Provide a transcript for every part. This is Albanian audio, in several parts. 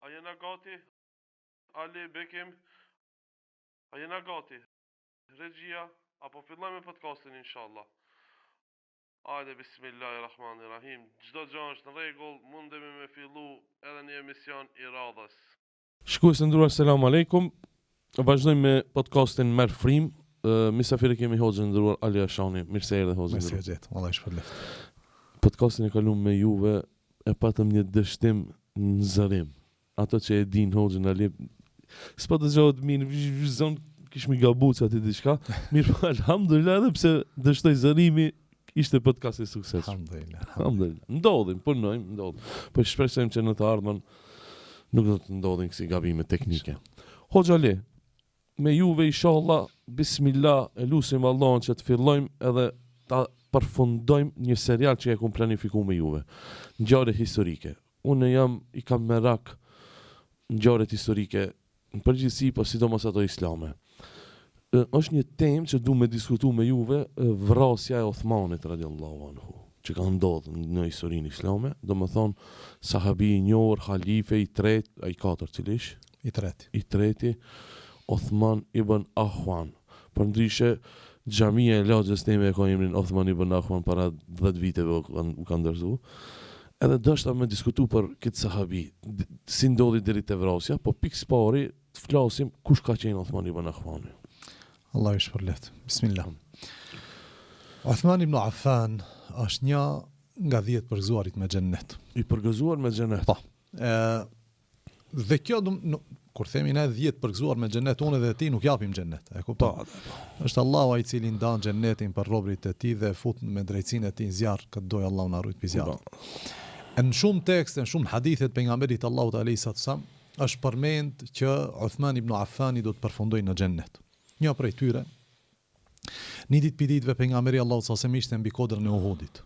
A jena gati? Ali, Bekim, a jena gati? Regjia, a po fillojmë me podcastin inshallah. Ajde bismillahirrahmanirrahim. Çdo gjë është në rregull, mundemi me fillu edhe një emision i radhës. Shikues të nderuar, selam aleikum. Vazhdojmë me podcastin Merr Frymë. Mysafir e kemi hoxhën e nderuar Ali Jashani. Mirë se erdhe hoxhë. Mirë se ju gjeta. Allahu ju shpërbleftë. Podcastin e kalum me juve e patëm një dështim në zërim. Ato që e din hoxhën Ali, s'po dëgjohet mirë, zon kishmi gabu që aty diçka. Mirë, po, alhamdulillah, edhe pse dështoi zërimi, ishte podcast i suksesshëm. Alhamdulillah. Alhamdulillah. Ndodhin, punojmë, ndodhin. Po shpresojmë që në të ardhmen nuk do të ndodhin kësi gabime teknike. Hoxhë Ali, me juve inshallah, bismillah, e lusim Allahun që të fillojmë edhe ta përfundojmë një serial që e kum planifiku me juve. Ngjarje historike. Unë jam i kam merak ngjarjet historike në përgjithësi, po sidomos ato islame. Është një temë që du me diskutu me juve, vrasja e Othmanit radiallahu anhu, që ka ndodhë në historinë islame, domethonë sahabi i njohur, halife i tretë, a i katërt cili ish? I treti. I treti, Othman ibn Affan. Përndryshe, xhamia e lagjes teme e ka emrin Othman ibn Affan para 10 viteve u ka ndërtu. Edhe deshta me diskutu për këtë sahabi, si ndodhi deri te vrasja, po pikë s'pari të flasim kush ka qenë Othman ibn Affani. Allahu ju shpërbleftë. Bismillah. Othman ibn Affan është një nga 10 përgëzuarit me xhennet. I përgëzuar me xhennet. Po. Ë Dhe kjo do nuk, kur themi ne 10 përgëzuar me xhennet unë dhe ti nuk japim xhennet. E kupton? Po, po. Është Allahu ai i cili ndan xhennetin për robërit e tij dhe fut me drejtësinë e tij në zjarr, kë të dojë Allahu na rujt pi zjarrit. Po. E në shumë tekste, në shumë hadithe të pejgamberit të Allahut alayhi salatu selam, është përmend që Uthman ibn Affani do të përfundojë në xhennet. Një prej tyre, një ditë pi ditëve pejgamberi i Allahut sallallahu alaihi wasallam ishte mbi kodrën e Uhudit.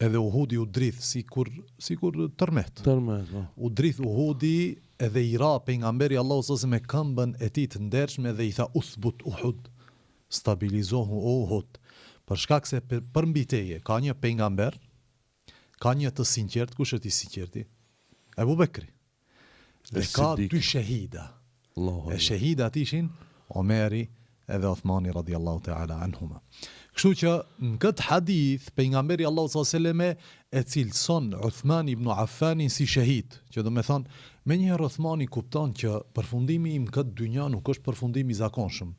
Edhe Uhudi u dridh sikur sikur tërmet. Tërmet, po. U dridh Uhudi edhe i ra pejgamberi i Allahut sallallahu alaihi wasallam me këmbën e tij të ndershme dhe i tha uthbut Uhud, stabilizohu o Uhud, për shkak se përmbi teje ka një pejgamber, ka një të sinqertë, kush është i sinqerti? Ebu Bekri. Dhe ka dy shehida. E shehidat ishin Omeri edhe Othmani radiallahu ta'ala anhuma. Kështu që në këtë hadith pejgamberi i Allahut sallallahu alejhi ve sellem e cilëson Uthman ibn Affanin si shehid, që do me thonë, menjëherë Uthmani kupton që përfundimi im në këtë dynja nuk është përfundim i zakonshëm.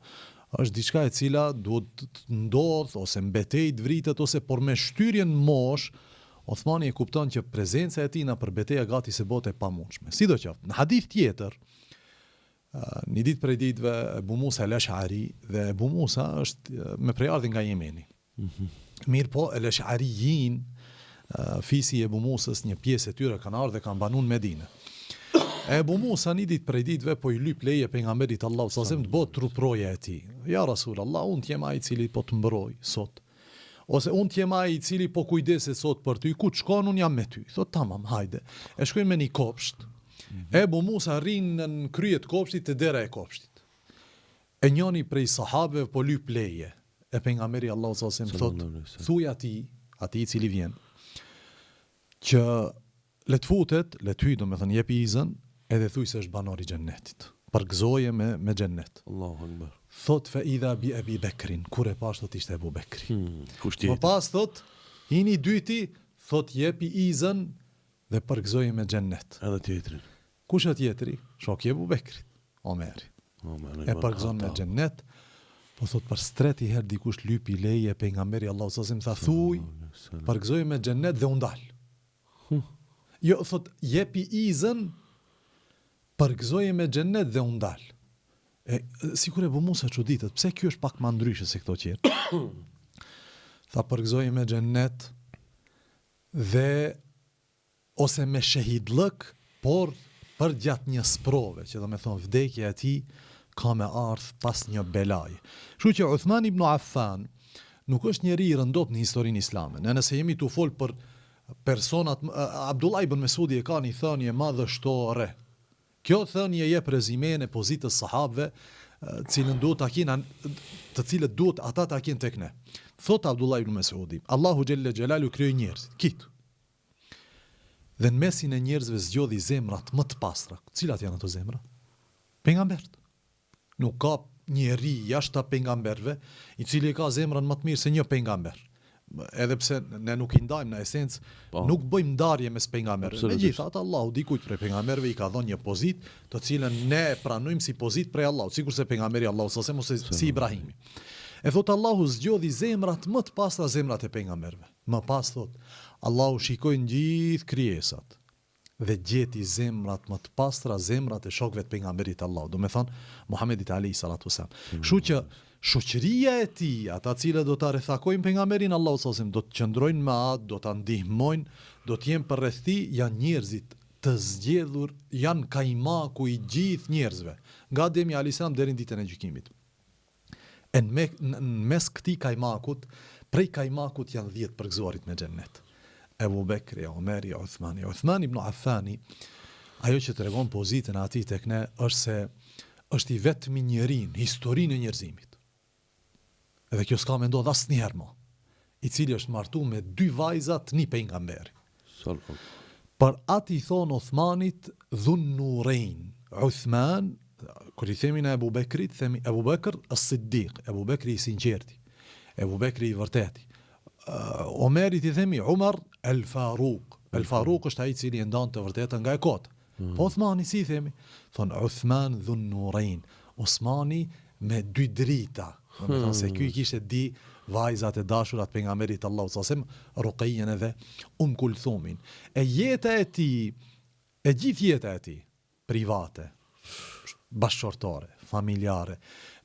Është diçka e cila duhet të ndodhë ose në betejë të vritet ose por me shtyrjen në moshë Othmani e kupton që prezenca e tij nëpër beteja gati se bëhet e pamundshme. Sidoqoftë, në hadith tjetër, një ditë prej ditëve Ebu Musa el-Esh'ari dhe Ebu Musa është me prejardhje nga Jemeni. Mm -hmm. Mirëpo, el-Esh'arijin, fisi i Ebu Musës, një pjesë e tyre kanë ardhur dhe kanë banuar në Medinë. Ebu Musa një ditë prej ditëve po i lyp leje pejgamberit të Allahut sallallahu alajhi wasallam të bëhet truproja e tij. Ja Rasul Allah, unë të jem ai i cili po të mbroj sot. Ose unë të jem ai i cili po kujdeset sot për ty, ku të shkon unë jam me ty. Thot tamam, hajde. E shkojnë me një kopsht. Mm -hmm. Ebu Musa rrin në krye të kopshtit te dera e kopshtit. E njëri prej sahabëve po lyp leje. E pejgamberi i Allahut sallallahu alajhi wasallam thot, thuj atij, atij i cili vjen, që Le të futet, le të hyjë, domethënë jepi izën, edhe thuj se është banor i xhennetit. Përgëzoje me me xhennet. Allahu Akbar. Thot fe idha bi Ebi Bekrin, kur e pash thot ishte Ebu Bekri. Hmm, kush tjetër? Më pas thot, hini i dyti, thot jepi izën dhe përgëzoje me xhennet. Edhe tjetrin. Kush është tjetri? Shoki i Ebu Bekrit, Omeri. Omeri e përgëzon me xhennet. Po thot për së treti herë dikush lypi leje pejgamberi i Allahut sallallahu alajhi wasallam tha thuj, përgëzoje me xhennet dhe u ndal. Jo, thot, jepi izën, përgëzoje me xhennet dhe u ndal. E, sikur Ebu Musa çuditet, pse ky është pak ma ndryshe se këto tjerë? Tha përgëzoje me xhennet dhe ose me shehidllëk, por përgjatë një sprove, që do me thonë vdekja e tij ka me ardhë pas një belaje. Kështu që Uthman ibn Affan nuk është njeri i rëndomtë në historinë islame. Ne nëse jemi tu fol për personat, Abdullah ibn Mesudi e ka një thënie madhështore. Kjo thënie jep rezimenë e pozitës sahabëve, të cilën duhet ta kenë, të cilët duhet ata ta kenë tek ne. Thotë Abdullah ibn Mesudi, Allahu xhelle xhelalu krijoi njerëzit, kit. Dhe në mesin e njerëzve zgjodhi zemrat më të pastra. Cilat janë ato zemra? Pejgamberët. Nuk ka njeri jashta pejgamberëve, i cili e ka zemrën më të mirë se një pejgamber. Edhe pse ne nuk i ndajmë në esencë, po. nuk bëjmë ndarje mes pejgamberëve. Megjithatë, Allahu dikujt prej pejgamberëve i ka dhënë një pozitë, të cilën ne e pranojmë si pozitë prej Allahut, sikurse pejgamberi i Allahut sallallahu alejhi wasallam ose si Ibrahimi. E thotë Allahu zgjodhi zemrat më të pastra zemrat e pejgamberëve. Më pas thotë, Allahu shikoi në gjithë krijesat dhe gjeti zemrat më të pastra zemrat e shokëve të pejgamberit të Allahut, domethënë Muhamedit alejhi salatu wasalam. Kështu që shoqëria e tij, ata të cilët do ta rrethakojnë pejgamberin e Allahut sallallahu alejhi wasallam, do të qëndrojnë me atë, do ta ndihmojnë, do të jenë përreth tij, janë njerëzit të zgjedhur, janë kajmaku i gjithë njerëzve, nga Ademi alejhi selam deri në ditën e gjykimit. E në me, në mes këtij kajmakut, prej kajmakut janë 10 përgëzuarit me xhennet. Ebu Bekri, Omeri, Uthmani. Uthman ibn Affani, ajo që tregon pozitën e atij tek ne është se është i vetmi njeri në historinë e njerëzimit. Edhe kjo s'ka me ndodh asnjëherë më. I cili është martu me dy vajza të një pejgamberi. Për atë i thonë Uthmanit Dhun Nurejn, Uthman, kur i themi ne Ebu Bekrit, themi Ebu Bekr as-Siddiq, Ebu Bekri i sinqerti, Ebu Bekri i vërteti. Omerit i themi Umar el-Faruk. El-Faruk është ai i cili e ndan të vërtetën nga e kota. Mm. Po Uthmani si i themi? Thonë Uthman dhun Nurejn, Osmani me dy drita. Domethënë se ky i kishte dy vajzat e dashura të pejgamberit të Allahut sallallahu alejhi wasallam, Ruqayyen edhe Um Kulthumin. E jeta e tij, e gjithë jeta e tij private, bashkëshortore, familjare,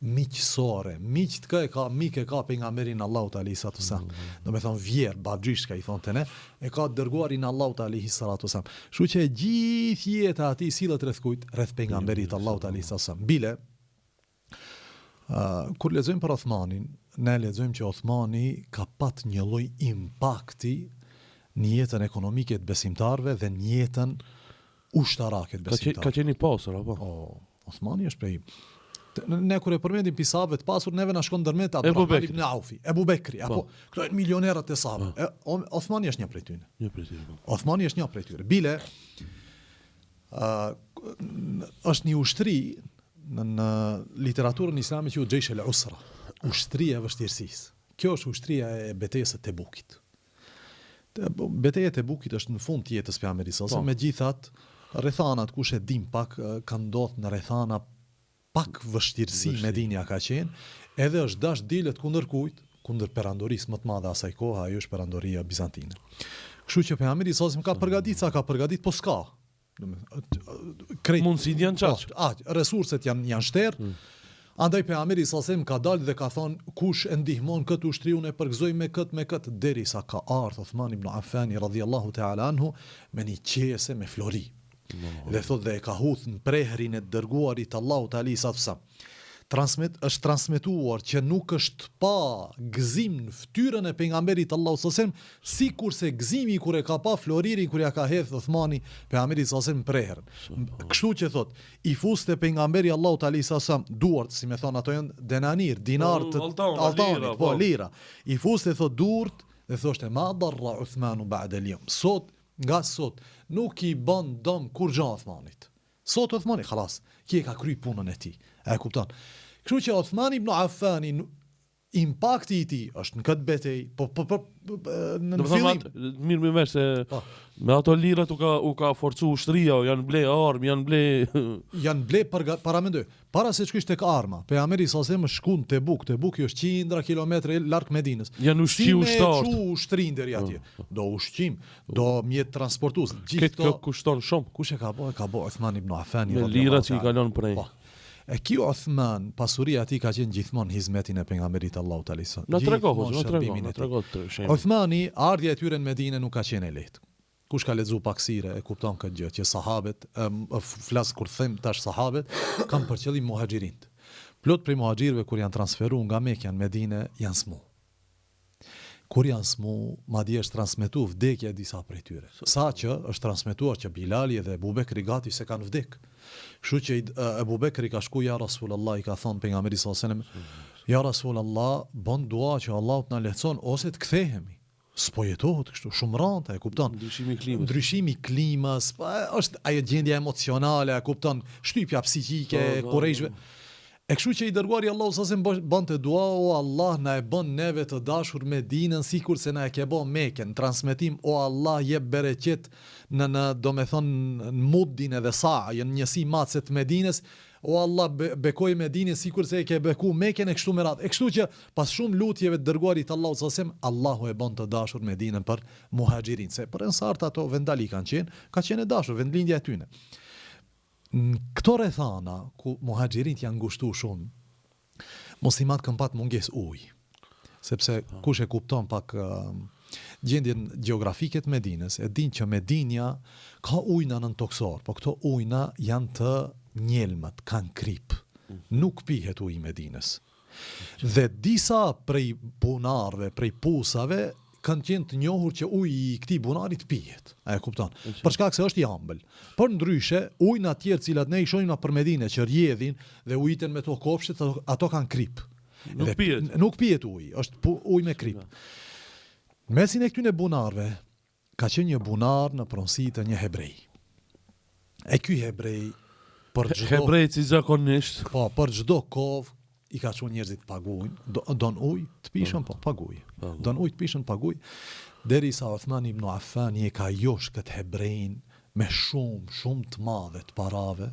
miqësore, miqtë kë e ka, mik e ka pejgamberin e Allahut alejhi salatu wasalam. Mm. Domethënë vjerr, babgjysh çka i thonë te ne, e ka të dërguarin e Allahut alejhi salatu wasalam. Kështu që e gjithë jeta e atij sillet rreth kujt? Rreth pejgamberit të Allahut alejhi salatu wasalam. Bile, uh, kur lexojmë për Othmanin, ne lexojmë që Othmani ka pat një lloj impakti në jetën ekonomike të besimtarëve dhe në jetën ushtarake të besimtarëve. Ka qenë i pasur apo? Po, Osmani është prej ne kur e përmendim pi sahabëve të pasur, neve na shkon ndërmend Abdurrahman ibn Aufi, Ebu Bekri, apo po. këto janë milionerët e sahabëve. Po. Osmani është një prej tyre. Një prej tyre. Po. Osmani është një prej tyre. Bile ë është një ushtri në, në literaturën islame që quhet Xhejsh el Usra, ushtria e vështirësisë. Kjo është ushtria e betejës së Tebukit. Beteja e Tebukit është në fund të jetës pejgamberit sallallahu alajhi wasallam, megjithatë rrethanat kush e din pak ka ndodh në rrethana pak vështirësi Medinja ka qenë, edhe është dashtë dilet kundër kujt? Kundër perandorisë më të madhe asaj kohe, ajo është perandoria bizantine. Kështu që pejgamberi sallallahu alajhi wasallam ka përgatit sa ka përgatit, po s'ka. Krejt mundësitë janë qaq. Po, aq, resurset janë janë shterë. Mm. Andaj pejgamberi sallallahu alajhi wasallam ka dalë dhe ka thonë kush e ndihmon këtë ushtri unë e përgëzoj me këtë me këtë derisa ka ardhur Uthman ibn Affani radhiyallahu ta'ala anhu me një qese me flori. No. Dhe thotë dhe e ka hudh në prehrin e të dërguarit të Allahut alejhi salatu wasallam. Transmet është transmetuar që nuk është pa gëzim në fytyrën e pejgamberit të Allahut sallallahu alajhi wasallam sikurse gëzimi kur e ka pa floririn kur ja ka hedh Uthmani pejgamberit sallallahu alajhi wasallam prehrin. Kështu që thot, i fuste pejgamberi i Allahut alejhi salatu wasallam duart, si me thon ato janë denanir, dinar po, të altanit, po, po lira. I fuste thot duart dhe thoshte ma darra Uthmanu ba'da al-yawm. Sot nga sot nuk i bën dëm kurrgjë Uthmanit. Sot Uthmani, khalas, ky e ka kry punën e tij. A e kupton? Kështu që Uthman ibn Affani impakti i tij është në këtë betejë, po po po në në fillim. Mirë më vesh se po. me ato lirat u ka u ka forcu ushtria, janë ble armë, janë ble janë ble për paramendo. Para se të shkosh tek arma, pejgamberi sallallahu alajhi wasallam shkon në Tebuk, Tebuki është qindra kilometra larg Medinës. Janë ushqy ushtarët. Si me çu ushtrinë deri atje? Po. Do ushqim, do mjet transportues, gjithë këto. Kjo kushton shumë. Kush e ka bo? E ka bo Uthman ibn Affani. Me lira që i ka lënë prej. Po. E ky Uthman, pasuria e tij ka qenë gjithmonë hizmetin e pejgamberit të Allahut alejhi selam. Na trego, na trego, na trego. Uthmani, ardhja e tyre në Medinë nuk ka qenë e lehtë. Kush ka lexu pak sire e kupton këtë gjë, që sahabet, flas kur them tash sahabet, kam për qëllim muhaxhirinët. Plot prej muhaxhirëve kur janë transferu nga Mekja në Medine, janë smu. Kur janë smu, madje është transmetu vdekja e disa prej tyre. Sa që është transmetuar që Bilali edhe Ebu Bekri gati se kanë vdek. Kështu që Ebu Bekri ka shku ja Rasulallah i ka thonë pejgamberit sallallahu alajhi wasallam, ja Rasulallah, bon dua që Allahu të na lehtëson ose të kthehemi. S'po jetohet kështu, shumë randë, e kupton? Ndryshimi i klimës. Ndryshimi i klimës, po, është ajo gjendja emocionale, e kupton? Shtypja psiqike e po, po, kurejshve. Po. E kështu që i dërguari i Allahut sallallahu alejhi ve sellem bënte dua o Allah na e bën neve të dashur Medinën sikurse na e ke bo Mekën, transmetim o Allah jep bereqet në në domethënë në muddin edhe sa, në njësi matëse të Medinës, o Allah be, bekoje Medinën sikurse e ke beku Mekën e kështu me radhë. E kështu që pas shumë lutjeve të dërguarit të Allahut sallallahu alejhi ve sellem Allahu e bën të dashur Medinën për muhaxhirin, se për ensarët ato vendali kanë qenë, ka qenë e dashur vendlindja e tyne. Në këto rrethana ku muhaxhirinët janë ngushtu shumë, muslimanët kanë pat mungesë uji. Sepse po. kush e kupton pak gjendjen gjeografike të Medinës, e din që Medinja ka ujna nëntokësor, po këto ujna janë të njelmët, kanë krip. Mhm. Nuk pihet uji i Medinës. Dhe disa prej bunarëve, prej pusave, kanë qenë të njohur që uji i këtij bunarit pihet. A e kupton? Për shkak se është i ambël. Përndryshe, ujnat tjerë të cilat ne i shohim nëpër Medine që rrjedhin dhe ujiten me to kopshtet, ato, ato kanë krip. Nuk dhe, pihet. Nuk pihet uji, është pu, ujë me krip. Në mesin e këtyre bunarëve ka qenë një bunar në pronësi të një hebrej. E ky hebrej për çdo Hebrejt si zakonisht. Po, për çdo kovë i ka çuar njerëzit paguajnë, do, don ujë të pishëm, po, po paguaj. Po. Don ujë të pishëm, paguaj. Derisa Uthman ibn Affani e ka josh këtë hebrejn me shumë, shumë të madhe të parave,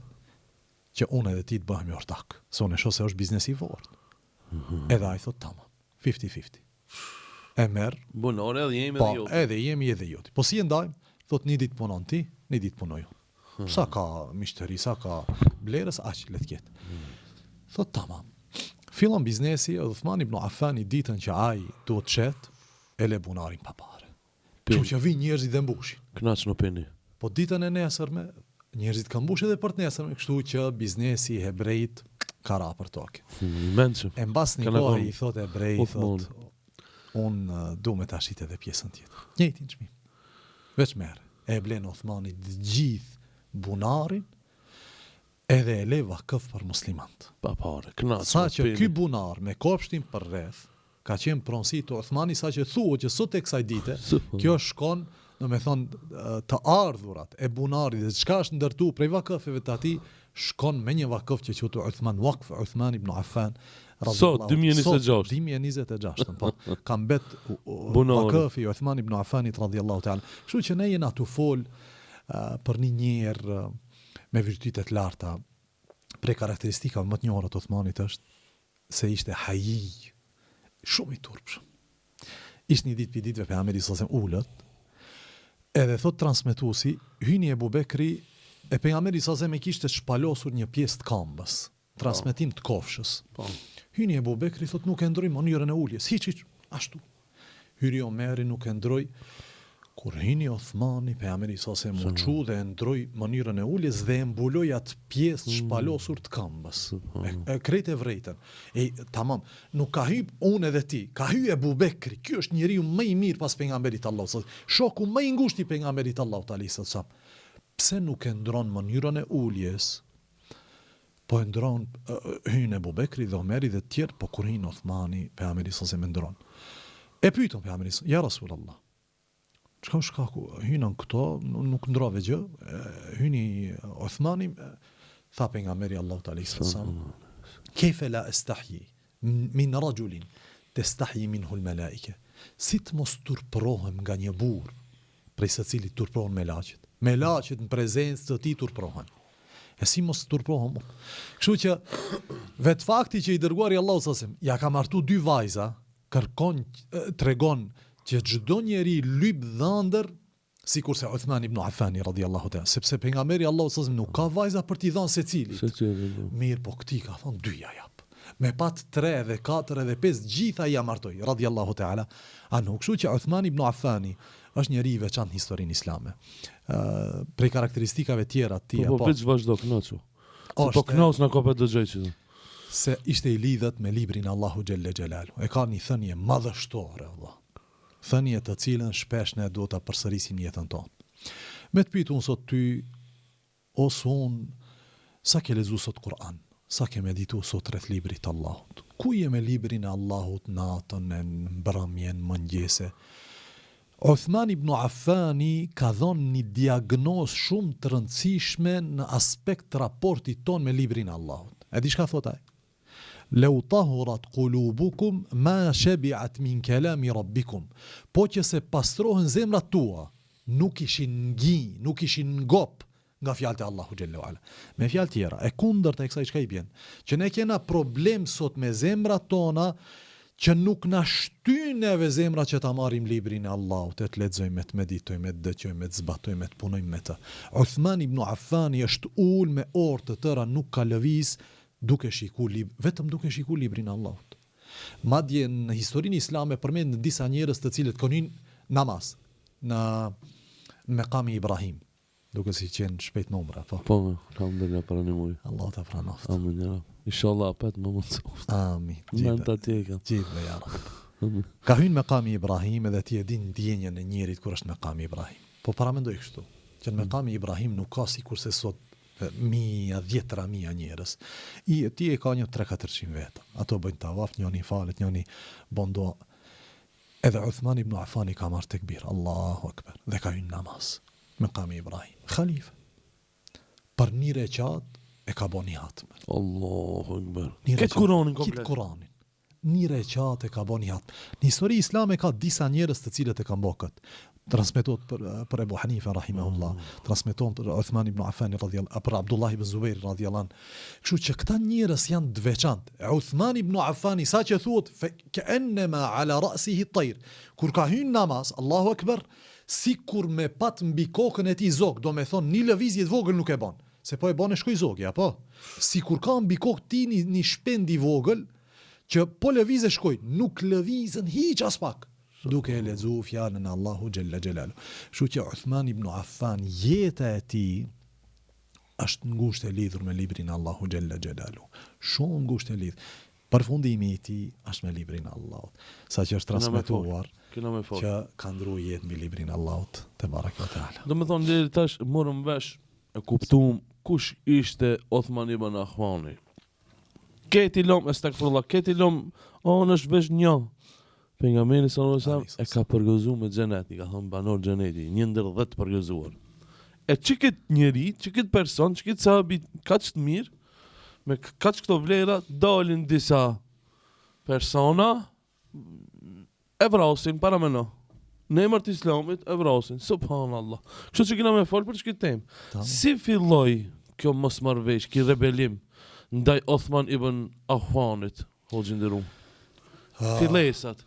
që unë edhe ti të bëhemi ortak. Se unë e shoh se është biznes i fortë. Mm -hmm. Edhe ai thot tamam, 50-50. E merr. Bunari edhe jemi po, edhe joti. Edhe jemi edhe joti. Po si e ndajmë? Thot një ditë punon ti, një ditë punoj unë. Hmm. Sa ka myshteri, sa ka blerës, aq le të ketë. Hmm. Thot tamam. Fillon biznesi, edhe Uthman ibn Affani ditën që ai duhet të shet, e le bunarin pa pare. Kështu që vijnë njerëzit dhe mbushin. Kënaq në peni. Po ditën e nesërme, njerëzit kanë mbush edhe për të nesërme, kështu që biznesi i hebrejt ka ra për tokë. I mençëm. E mbas një kohe i thotë hebrej, thotë, unë du me ta shit edhe pjesën tjetër. Njëjtin çmim. Veç merr. E blen Othmani të gjithë bunarin, edhe e le vakëf për muslimant. Pa pare, kënaq. Sa që ky bunar me kopshtin përreth, Ka qenë pronësi të Uthmanit sa që thuhet që sot e kësaj dite kjo shkon, domethënë të ardhurat e bunarit dhe çka është ndërtu prej vakëfeve të atij shkon me një vakëf që quhet Uthman Waqf Uthman ibn Affan Sot 2026. 2026, po. Ka mbet vakëfi i Uthman ibn Affanit radhiyallahu ta'ala. Kështu që ne jena tu fol uh, për një njerë uh, me virtyte të larta. Prej karakteristikave më të njohura të Uthmanit është se ishte hajij, shumë i turpshëm. Ishte një ditë pi ditëve pejgamberi sallallahu alajhi wasallam ulet, edhe thot transmetuesi, hyni Ebu Bekri, e pejgamberi sallallahu alajhi wasallam e kishte shpalosur një pjesë të kambës, transmetim të kofshës. Po. Hyni Ebu Bekri thot nuk e ndroi mënyrën e uljes, hiç hiç, ashtu. Hyri Omeri nuk e ndroi. Kur hyni Othmani, pejgamberi sallallahu alajhi wasallam u çu dhe e ndroi mënyrën e uljes dhe e mbuloi atë pjesë të mm. shpalosur të këmbës. E, e krejt e vrejtën. E tamam, nuk ka hy unë edhe ti, ka hy Ebu Bekri. Ky është njeriu më i mirë pas pejgamberit të Allahut. Shoku më i ngushtë i pejgamberit të Allahut alejhi selam. Pse nuk e ndron mënyrën e uljes? Po e ndron, hyjnë Ebu Bekri dhe Omeri dhe të tjerë, po kur hyn Othmani, pejgamberi sallallahu alejhi wasallam e ndron. E pyetën pejgamberin, ja Rasulullah, çka është shkaku? Hynën këto, nuk ndrove gjë, hyni Othmani, tha pejgamberi Allahut alejhi selam, kejfe la estahji min rajulin testahji minhu al-malaike. Si të mos turpërohem nga një burrë prej së cilit turpërohen melaqet. Melaqet në prezencë të tij turpërohen. E si mos turpërohem unë? Kështu që vetë fakti që i dërguari i Allahut sallallahu alajhi wasallam ja ka martu dy vajza, kërkon tregon që çdo njeri lyp dhëndër sikurse Uthman ibn Affani radiallahu ta'ala, sepse pejgamberi i Allahut sallallahu alajhi wasallam nuk ka vajza për t'i dhënë secilit. Secilit. Po. Mirë, po këtij ka thonë dy ja jap. Me pat tre edhe katër edhe pesë gjitha ja martoi radiallahu ta'ala. Anhu, kështu që Uthman ibn Affani Është njeri i veçantë në historinë islame. Ë prej karakteristikave tjera të tij po, po, veç vazhdo kënaqu. Se po kënaqu na ka pa dëgjoj që. Se ishte i lidhët me librin e Allahu xhelle xhelalu. E ka një thënie madhështore vëlla. Thënie të cilën shpesh ne duhet ta përsërisim në jetën tonë. Me të pyet unë sot ty Ose unë, sa ke lexu sot Kur'an? Sa ke meditu sot rreth librit të Allahut? Ku je me librin e Allahut natën e në mbrëmje, në mëngjese? Uthman ibn Affani ka dhënë një diagnozë shumë të rëndësishme në aspekt të raportit tonë me librin e Allahut. E di çka thotë ai? Lew tahurat kulubukum ma shebi'at min kelami rabbikum. Po që se pastrohen zemrat tua, nuk ishin ngi, nuk ishin ngop nga fjalët e Allahut xhelle ue ala. Me fjalë tjera, e kundërta e kësaj çka i bjen? Që ne kena problem sot me zemrat tona që nuk na shtyn neve zemra që ta marrim librin e Allahut e të lexojmë e të meditojmë e të dëgjojmë e të zbatojmë e të punojmë me të. Uthman ibn Affani është ul me orë të tëra nuk ka lëviz duke shiku lib vetëm duke shiku librin e Allahut. Madje në historinë islame përmenden disa njerëz të cilët kanë hy namaz në në Mekami Ibrahim. Duket si qenë shpejt në umre, po. Po, alhamdulillah pranim Allahu ta pranoft. Amin, ja. Inshallah apet më mundësoftë. Amin. Në të atje ka. Gjithëve, ja Rab. Ka hynë mekami Ibrahim edhe ti e din ndjenjën e njerit kur është mekami Ibrahim. Po paramendoj kështu, që në mm. mekami Ibrahim nuk ka sikurse sot mija, dhjetra mija njerëz. I, ti e ka një 3-400 veta. Ato bëjnë tavaf, njoni falet, njoni bon dua. Edhe Uthman ibn Affani ka marrë tekbir, Allahu Akbar, dhe ka hyrë në namaz. Mekami Ibrahim, halife. Për një reqat e ka bo një hatme. Allahu Akbar. Këtë Kuranin komplet. Këtë Kuranin. Një reqat e ka bo një hatme. Në histori islame ka disa njerëz të cilët e kanë bo këtë. Transmetohet për për Ebu Hanife rahimahullah, mm. transmetohet për Uthman ibn Affan radhiyallahu për Abdullah ibn Zubair radhiyallahu anhu. Kështu që këta njerëz janë të veçantë. Uthman ibn Affani sa që thuhet fe keennema ala ra'sihi at-tayr. Kur ka hyrë në namaz, Allahu akbar, sikur me pat mbi kokën e tij zog, do me thonë një lëvizje të vogël nuk e bën. Se po e bën e shkoi zogi, apo? Sikur ka mbi kokë tij një, një shpend i vogël që po lëviz e shkoi, nuk lëvizën hiç aspak duke e lexu fjalën e Allahu xhalla xhelalu. Kështu që Uthman ibn Affan jeta e tij është ngushtë e lidhur me librin e Allahu xhalla xhelalu. Shumë ngushtë e lidhur. Përfundimi i tij është me librin e Allahut. Sa që është transmetuar që ka ndru jetë mbi librin e Allahut tebareke ve teala. Domethonë deri tash morëm vesh e kuptum kush ishte Othman ibn Affani. Keti lom, estagfirullah, keti lom, on është veç një. Pejgamberi sallallahu alajhi wasallam e ka përgëzu me xhenet, i ka thonë banor xheneti, një ndër 10 të përgëzuar. E qikët njeri, qikët person, qikët sahabi kaq të mirë, me kaq këto vlera dalin disa persona E vrasin, paramendo. Në emër të islamit, e vrasin. Subhanallah. Kështu që kena me fol për qikët temë. Si filloi kjo mosmarrëveshje, ky rebelim ndaj Othman ibn Affanit, hoxhë i nderum? Ah. Fillesat.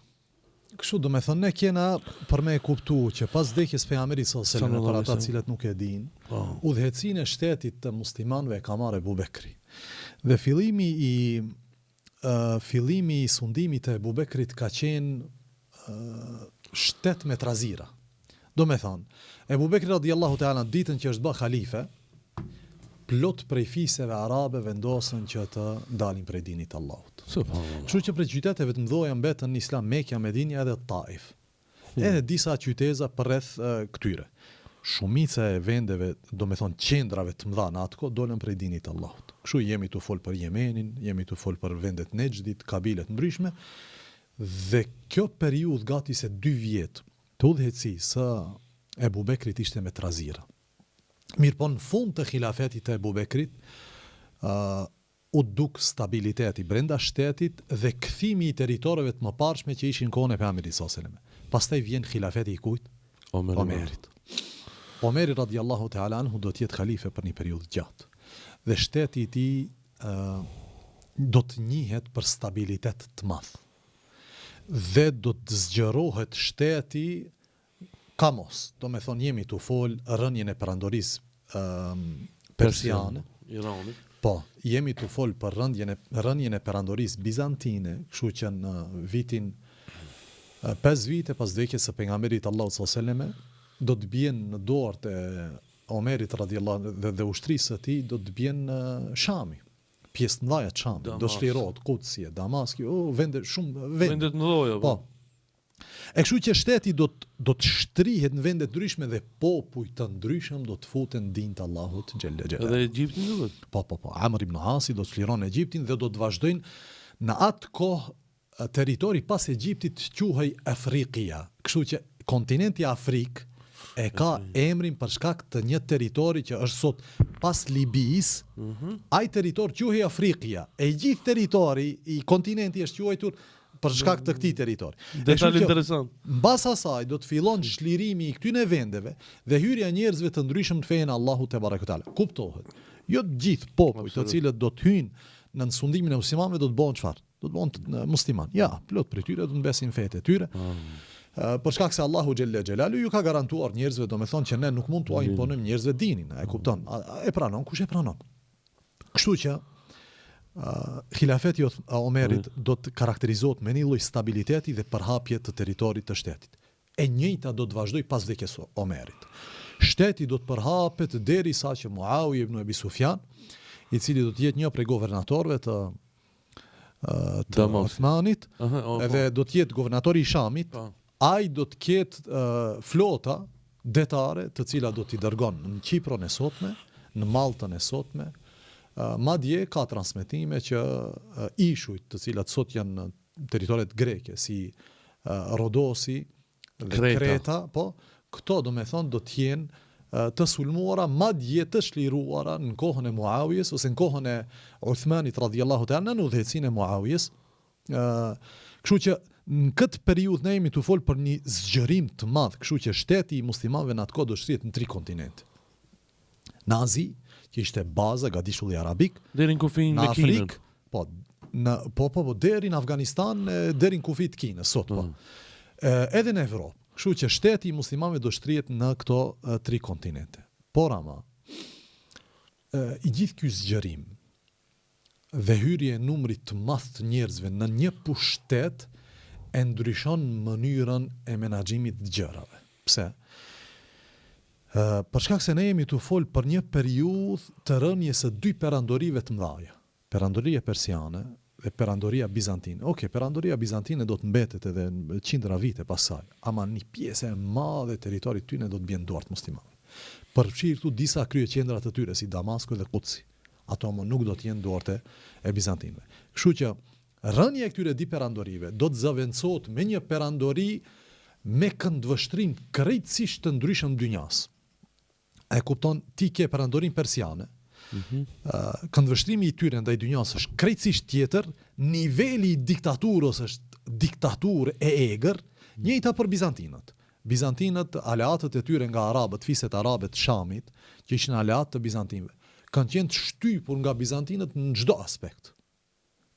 Kështu do me thënë, ne kena për me e kuptu që pas vdekjes pejgamberit sallallahu alejhi ve sellem, për ata cilët nuk e dinë, po. udhëheqësinë e shtetit të muslimanëve e ka marrë Ebu Bekri. Dhe fillimi i fillimi i sundimit të Ebu Bekrit ka qenë shtet me trazira. Do me thonë, Ebu Bekri radiallahu teala ditën që është bë halife, plot prej fiseve arabe vendosën që të dalin prej dinit të Allahut. Kështu që prej qyteteve të mëdha mbetën në Islam Mekja, Medinja edhe Taif. Edhe disa qyteza përreth këtyre. Shumica e vendeve, domethënë qendrave të mëdha në atë kohë dolën prej dinit të Allahut. Kështu jemi tu fol për Jemenin, jemi tu fol për vendet Nexhdit, kabile të ndryshme dhe kjo periudhë gati se dy vjet të udhëheqësisë së Ebu Bekrit ishte me trazira. Mirëpo në fund të hilafetit të Ebu Bekrit, ë u duk stabiliteti brenda shtetit dhe kthimi i territoreve të mëparshme që ishin në kohën e Pejgamberit sallallahu alejhi ve sellem. Pastaj vjen hilafeti i kujt? Omerit. Omeri radijallahu teala anhu do të jetë halife për një periudhë të gjatë dhe shteti i tij do të njihet për stabilitet të madh dhe do të zgjerohet shteti Kamos, do me thonë jemi tu fol rënien e perandorisë persiane. Iranit. Po, jemi tu fol për rëndjen e rënien e perandorisë bizantine, kështu që në vitin 5 vite pas vdekjes së pejgamberit Allahut sallallahu alejhi ve sellem do të bien në duart e Omerit radiallahu dhe, dhe ushtrisë së tij do të bien në Shami. Pjesë të mëdha të Shamit, do të çlirohet Kudsi, Damaski, o vende shumë vende. Vende të mëdha. Po. E kështu që shteti do të do të shtrihet në vende të ndryshme dhe popuj të ndryshëm do të futen në din të Allahut xhelle xhelaluhu. Edhe Egjiptin duket? Po, po, po. Amr ibn Asi do të çliron Egjiptin dhe do të vazhdojnë në atë kohë territori pas Egjiptit quhej Afrikia. Kështu që. Kontinenti Afrikë e ka emrin për shkak të një territori që është sot pas Libisë, mm -hmm. ai territor quhej Afrikia. E gjithë territori i kontinenti është quajtur për shkak të këtij territori. Detal interesant. Mbas asaj do të fillon çlirimi i këtyre vendeve dhe hyrja e njerëzve të ndryshëm në fenë e Allahut tebareke teala. Kuptohet. Jo të gjithë popujt të cilët do të hyjnë nën sundimin e muslimanëve do të bëhen çfarë? Do të bëhen musliman. Ja, plot prej tyre do të mbesin fetë e tyre. Mm. Për shkak se Allahu xhelle xhelalu ju ka garantuar njerëzve, domethënë që ne nuk mund t'ua imponojmë njerëzve dinin, e kupton? E pranon kush e pranon. Kështu që uh, hilafeti i Omerit mm. do të karakterizohet me një lloj stabiliteti dhe përhapje të territorit të shtetit. E njëjta do të vazhdojë pas vdekjes së Omerit. Shteti do të përhapet derisa që Muawije ibn Ebi Sufjan, i cili do të jetë një prej guvernatorëve të të Osmanit, po. edhe do të jetë guvernatori i Shamit, po. ai do të ketë uh, flota detare të cilat do t'i dërgon në Qipron e sotme, në Maltën e sotme, uh, madje ka transmetime që uh, ishujt të cilat sot janë në territoret greke si uh, Rodosi dhe Kreta, Kreta po, këto domethonë do të jenë të sulmuara, madje të çliruara në kohën e Muawijes ose në kohën e Uthmanit radhiyallahu ta'ala nën udhëheqësinë e Muawijes. Ë, kështu që në këtë periudhë ne jemi tu fol për një zgjerim të madh, kështu që shteti i muslimanëve në atë kohë do shtrihet në tri kontinente. Në Azi, që ishte baza gadishulli arabik, deri në kufin me Kinën. Afrikë, po, në po po po deri në Afganistan, deri në kufi të Kinës sot po. Mm. E, edhe në Evropë. Kështu që shteti i muslimanëve do shtrihet në këto e, tri kontinente. Por ama, e, i gjithë ky zgjerim dhe hyrje e numrit të madh të njerëzve në një pushtet e ndryshon mënyrën e menaxhimit të gjërave. Pse? Ë, për shkak se ne jemi tu fol për një periudhë të rënies së dy perandorive të mëdha, Perandoria Persiane dhe Perandoria Bizantine. Okej, Perandoria Bizantine do të mbetet edhe qindra vite pas saj, ama një pjesë e madhe e territorit tyne do të bjen në duart muslimanëve. Përfshirë këtu disa kryeqendra të tyre si Damasku dhe Kudsi. Ato më nuk do të jenë në duart e bizantinëve. Kështu që rënia e këtyre dy perandorive do të zëvendësohet me një perandori me këndvështrim krejtësisht të ndryshëm dynjasë. E kupton, ti ke perandorinë persiane. Mm -hmm. këndvështrimi i tyre ndaj dynjasë është krejtësisht tjetër, niveli i diktaturës është diktaturë e egër, njëjta për bizantinët. Bizantinët, aleatët e tyre nga arabët, fiset arabe të Shamit, që ishin aleatë të bizantinëve, kanë qenë të shtypur nga bizantinët në çdo aspekt.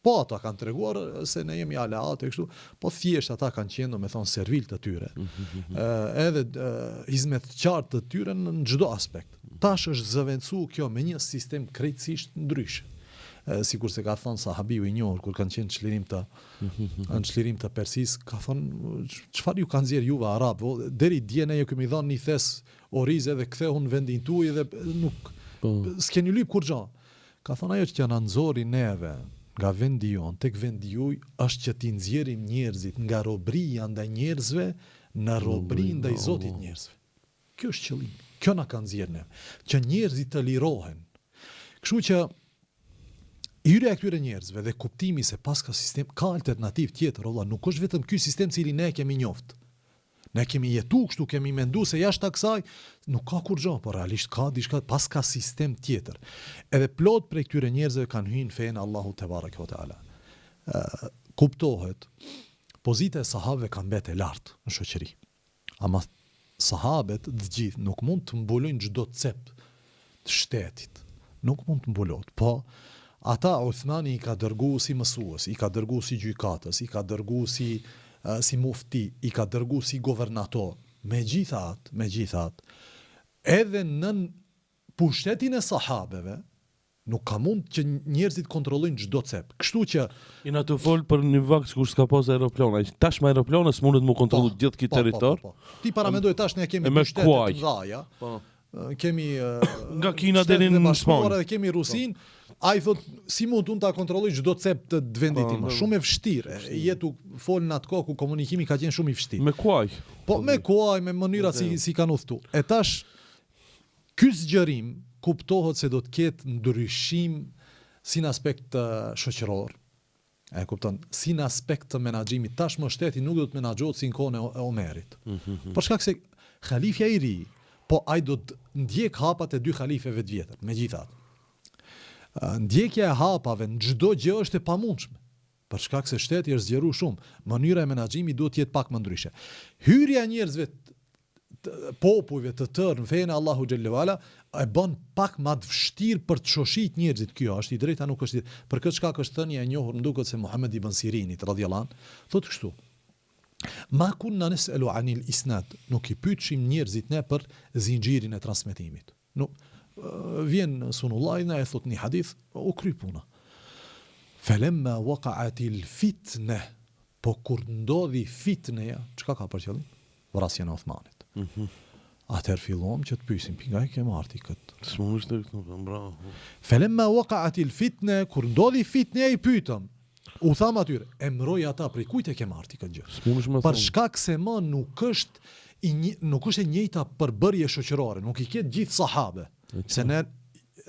Po ata kanë treguar se ne jemi aleatë e kështu, po thjesht ata kanë qenë, domethënë, servilë të tyre. Ë edhe hizmetqarë të tyre në çdo aspekt. Tash është zëvendësu kjo me një sistem krejtësisht ndryshe. Sikurse ka thënë sahabiu i njohur kur kanë qenë në çlirim të në çlirim të Persisë, ka thënë çfarë ju ka nxjerr juve arabë, deri dje ne ju kemi dhënë një thes oriz edhe kthehu në vendin tuaj dhe nuk po. s'keni lyp kurrgjë. Ka thënë ajo që na nxori neve nga vendi jonë tek vendi juaj është që t'i nxjerrim njerëzit nga robëria ndaj njerëzve në robëri ndaj Zotit njerëzve. Kjo është qëllimi. Kjo na ka nxjerrë neve, që njerëzit të lirohen. Kështu që hyrja e këtyre njerëzve dhe kuptimi se paska sistem, ka alternativë tjetër, o vlla, nuk është vetëm ky sistem cili ne e kemi njoft. Ne kemi jetu kështu, kemi mendu se jashtë kësaj nuk ka kurrgjë, por realisht ka diçka, paska sistem tjetër. Edhe plot prej këtyre njerëzve kanë hyrë në fenë e Allahut tebareke ve teala. Ë kuptohet, pozita e sahabëve ka mbetë e lartë në shoqëri. Ama sahabet të gjithë nuk mund të mbulojnë çdo cep të shtetit. Nuk mund të mbulohet. Po, ata Uthmani i ka dërgu si mësues, i ka dërgu si gjykatës, i ka dërgu si si mufti, i ka dërgu si guvernator. Megjithatë, megjithatë, edhe nën pushtetin e sahabeve, Nuk ka mund që njerëzit kontrollojnë çdo cep. Kështu që Jena tu fol për një vakt kur s'ka pas aeroplana. Tash me aeroplana s'mundet mu kontrollu po, gjithë ky po, po, territor. Po, po, po. Ti paramendoj tash ne kemi dy shtete të mëdha. Po. Kemi nga Kina deri në Spanjë. Edhe kemi Rusinë. Po. Ai thot si mund unë ta kontrolloj çdo cep të vendit tim. Po, shumë e vështirë. Je tu fol në atë kohë ku komunikimi ka qenë shumë i vështirë. Me kuaj. Po me kuaj, me mënyra si si kanë udhëtu. E tash Ky zgjerim kuptohet se do të ketë ndryshim si në aspekt shoqëror. E kupton? Si në aspekt të menaxhimit, tashmë shteti nuk do të menaxhohet si në kohën e Omerit. Mm -hmm. Për shkak se halifja i ri, po ai do të ndjek hapat e dy halifeve të vjetër. Megjithatë, ndjekja e hapave në çdo gjë është e pamundshme. Për shkak se shteti është zgjeruar shumë, mënyra e menaxhimit duhet të jetë pak më ndryshe. Hyrja e njerëzve popujve të tërë në fenë e Allahu xhelle ve ala e bën pak më të vështirë për të shoshit njerëzit. Kjo është i drejtë a nuk është i drejtë. Për këtë shkak është thënia e njohur, më duket se Muhammed ibn Sirinit radhiyallahu anh, thotë kështu: Ma kunna nes'elu anil isnad, nuk i pyetshim njerëzit ne për zinxhirin e transmetimit. Nuk vjen Sunullahi na e thot një hadith, u kry puna. Felemma waqa'atil fitne, po kur ndodhi fitneja, çka ka për qëllim? Vrasjen e Uthmanit. Mm -hmm. Atëherë filluam që të pyesim, pi nga e ke marrë ti këtë? S'mund të këtë, po, bravo. Felemma waqa'atil fitne, kur ndodhi fitneja i pyetëm, U thamë atyre, emëroj ata prej kujt e ke marrë ti këtë gjë? S'mundesh me Për shkak se më nuk është i një, nuk është e njëjta përbërje shoqërore, nuk i ke të gjithë sahabe. Se ne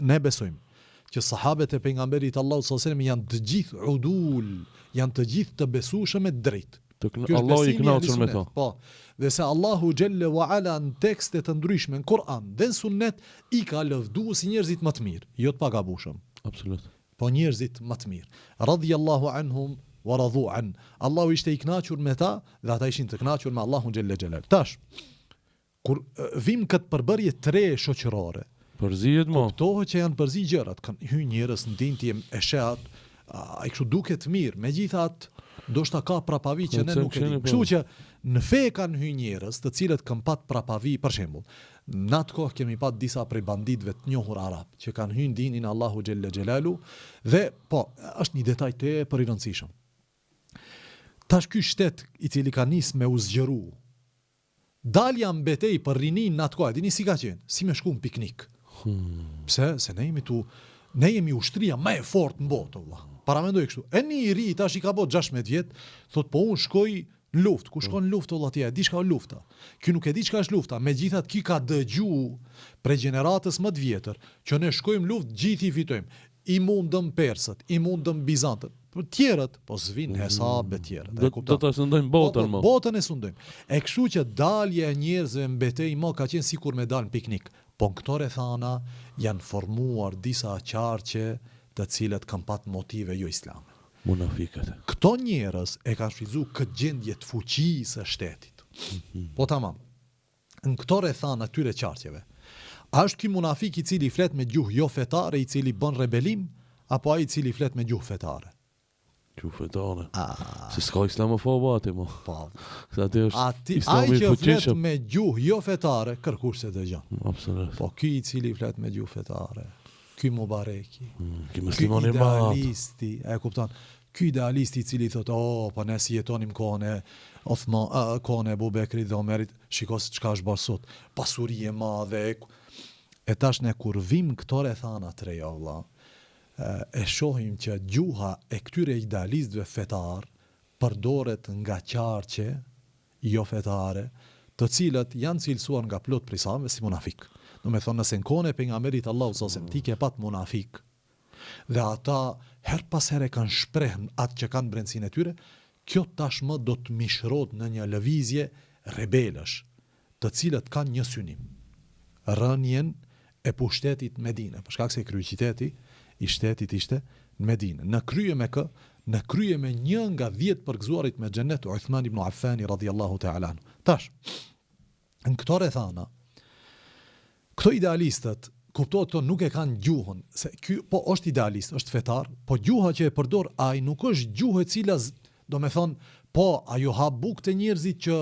ne besojmë që sahabet e pejgamberit të Allahut sallallahu alajhi wasallam janë të gjithë udul, janë të gjithë të besueshëm e të drejtë. Të kn Allahu i kënaqur me to. Po. Dhe se Allahu xhelle wa ala në tekste të ndryshme në Kur'an dhe në Sunnet i ka lëvduar si njerëzit më të mirë, jo të pagabushëm. Absolut. Po njerëzit më të mirë. Radhiyallahu anhum wa radu an. Allahu ishte i kënaqur me ta dhe ata ishin të kënaqur me Allahun xhelle xhelal. Tash kur vim këtë përbërje të re shoqërore, përzihet më. Kuptohet që janë përzi gjërat, kanë hy njerëz në din ti e sheh atë, ai kështu duket mirë, megjithatë ndoshta ka prapavi që ne nuk e dimë. Kështu që në fe kanë hy njerëz të cilët kanë pat prapavi, për shembull, Në atë kohë kemi pa disa prej banditëve të njohur arabë që kanë hy në dinin e Allahu xhelle xhelalu dhe po, është një detaj tepër i rëndësishëm. Tash ky shtet i cili ka nis me u zgjeru, dalja në betejë për rininë në atë kohë, e dini si ka qenë? Si me shku në piknik. Hmm. Pse? Se ne jemi tu ne jemi ushtria më e fortë në botë, vëlla. Paramendoj kështu. E një i ri tash i ka bo 16 vjet, thot po unë shkoj Në luftë, ku shkon në luftë o vlla ti a e di çka është lufta? Ky nuk e di çka është lufta, megjithatë ky ka dëgju prej gjeneratës më të vjetër që ne shkojmë në luftë gjithë i fitojmë. I mundëm persët, i mundëm bizantët, po tjerët, po s'vijnë në hesap me tjerët, e kupton? Do ta sundojmë po, botën po, më. Botën e sundojmë. E kështu që dalja e njerëzve në betejë më ka qenë sikur me dalë në piknik. Po në këto rrethana janë formuar disa qarqe të cilët kanë pat motive jo islame. Munafikët. Këto njerëz e kanë shfrytëzu këtë gjendje të fuqisë së shtetit. Po tamam. Në këto rrethana këtyre qarqeve, a është ky munafik i cili flet me gjuhë jo fetare i cili bën rebelim apo ai i cili flet me gjuhë fetare? Gjuhë fetare. Se s'ka islamofob aty mo. Po. Se aty është aty, islami i fuqishëm. Ai që flet me gjuhë jo fetare, kërkush s'e dëgjon. Absolut. Po ky i cili flet me gjuhë fetare, Ky Mubareki, mm, ky muslimani i madh, idealisti, e kupton? Ky idealisti i cili thotë, "Oh, po ne si jetonim kohën e Othman, uh, kohën e Ebu Bekrit dhe Omerit, shiko se çka është bërë sot. Pasuri e madhe." E tash ne kur vim këto rrethana të reja, vëlla, e shohim që gjuha e këtyre idealistëve fetar përdoret nga qarqe jofetare, të cilët janë cilësuar nga plot prej sahabëve si munafikë. Domethënë nëse në kohën e Pejgamberit të Allahut sallallahu alejhi ve sellem ti ke pat munafikë dhe ata herë pas here kanë shpreh atë që kanë brendësinë e tyre, kjo tashmë do të mishërohet në një lëvizje rebelësh, të cilët kanë një synim, rënien e pushtetit në Medinë, për shkak se kryeqyteti i shtetit ishte në Medinë. Në krye me kë? Në krye me një nga dhjetë përgëzuarit me xhennet, Uthman ibn Affani radhiyallahu ta'ala anhu. Tash, në këto rrethana, këto idealistët, kuptohet këto nuk e kanë gjuhën, se ky po është idealist, është fetar, po gjuha që e përdor ai nuk është gjuhë e cila Domethënë, po, ajo ha bukë te njerëzit që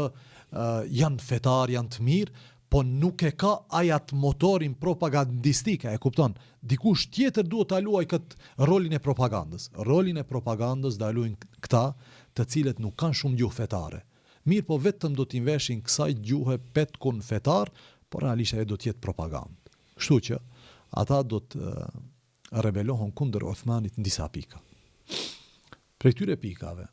janë fetarë, janë të mirë, po nuk e ka ai atë motorin propagandistik, e kupton? Dikush tjetër duhet ta luajë këtë rolin e propagandës. Rolin e propagandës do e luajnë këta, të cilët nuk kanë shumë gjuhë fetare. Mirëpo vetëm do t'i veshin kësaj gjuhe petkun fetar, por realisht ajo do të jetë propagandë. Kështu që ata do të rebelohen kundër Uthmanit në disa pika. Prej këtyre pikave,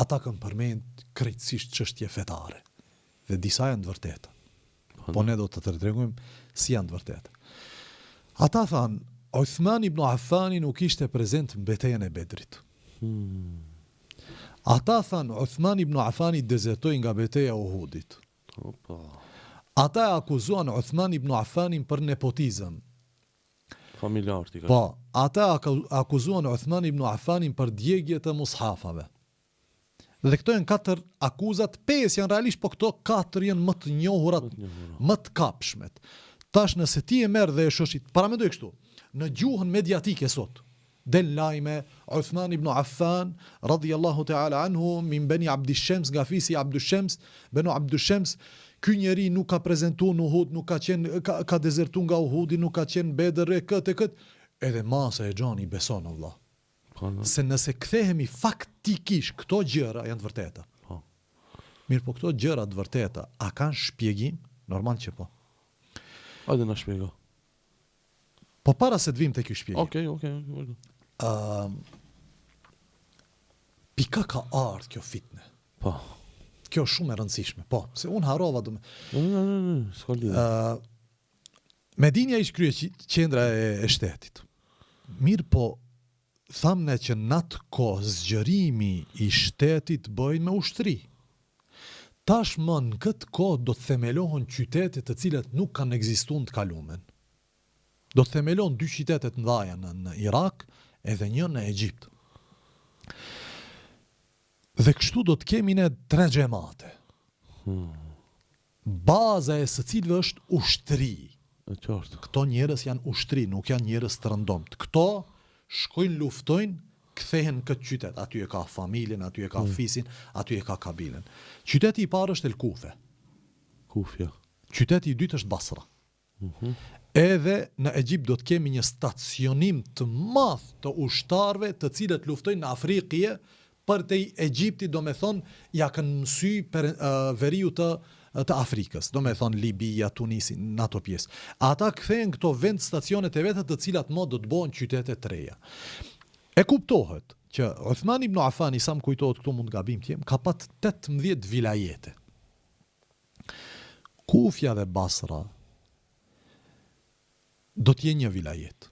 ata kanë përmend krejtësisht çështje fetare dhe disa janë të vërteta. Po, po ne do të të tregojmë si janë të vërteta. Ata thanë, Uthman ibn Affani nuk ishte prezent në betejën e Bedrit. Hmm. Ata thanë, Uthman ibn Afani dezertoi nga beteja e Uhudit. Opa. Ata e akuzuan Uthman ibn Afanin për nepotizëm. Familjar ti ka. Po, ata e akuzuan Uthman ibn Afanin për djegie të mushafave. Dhe këto janë katër akuzat, pesë janë realisht, po këto katër janë më të njohurat, më të kapshmet. Tash nëse ti e merr dhe e shoshit, paramendoj kështu, në gjuhën mediatike sot, del lajme Uthman ibn Affan radhiyallahu ta'ala anhu min Beni Abdi Shems nga fisi Abdu Shems, Benu Abdu Shems, ky njeri nuk ka prezentu në Uhud, nuk ka qenë ka, ka dezertu nga Uhudi, nuk ka qenë Bedër e këtë e këtë. Edhe masa e xhani beson o vlla. Po, no. Se nëse kthehemi faktikisht këto gjëra janë të vërteta. Po. Mirëpo këto gjëra të vërteta, a kanë shpjegim? Normal që po. Hajde na shpjego. Po para se të vim te ky shpjegim. Okej, okej, okej. Ëm Pi ka ka ardhë kjo fitne. Po. Kjo është shumë e rëndësishme. Po, se unë harrova do me. Jo, jo, jo, jo, s'ka lidhje. Ë Medinja ishte kryeqendra e, e shtetit. Mirëpo, thamë ne që në atë kohë zgjërimi i shtetit bëhej me ushtri. Tashmë në këtë kohë do të themelohen qytete të cilat nuk kanë ekzistuar në të kalumen. Do të themelohen dy qytete të mëdha në, në Irak edhe një në Egjipt. Dhe kështu do të kemi ne tre xhemate. Hmm. Baza e së cilëve është ushtri. E qartë. Këto njerëz janë ushtri, nuk janë njerëz të rëndomtë. Këto shkojnë luftojnë, kthehen në këtë qytet. Aty e ka familjen, aty e ka mm. fisin, aty e ka kabilen. Qyteti i parë është El Kufe. Kufja. Qyteti i dytë është Basra. Edhe në Egjipt do të kemi një stacionim të madh të ushtarëve të cilët luftojnë në Afrikë përtej Egjiptit domethonë ja kanë mësy per veriut të të Afrikës, domethonë Libia, Tunisi, në ato pjesë. Ata kthehen këto vend stacionet e veta të cilat më do të bëhen qytete të reja. E kuptohet që Uthman ibn Affani, sa më kujtohet këtu mund gabim të jem, ka pat 18 vilajete. Kufja dhe Basra do të jenë një vilajet.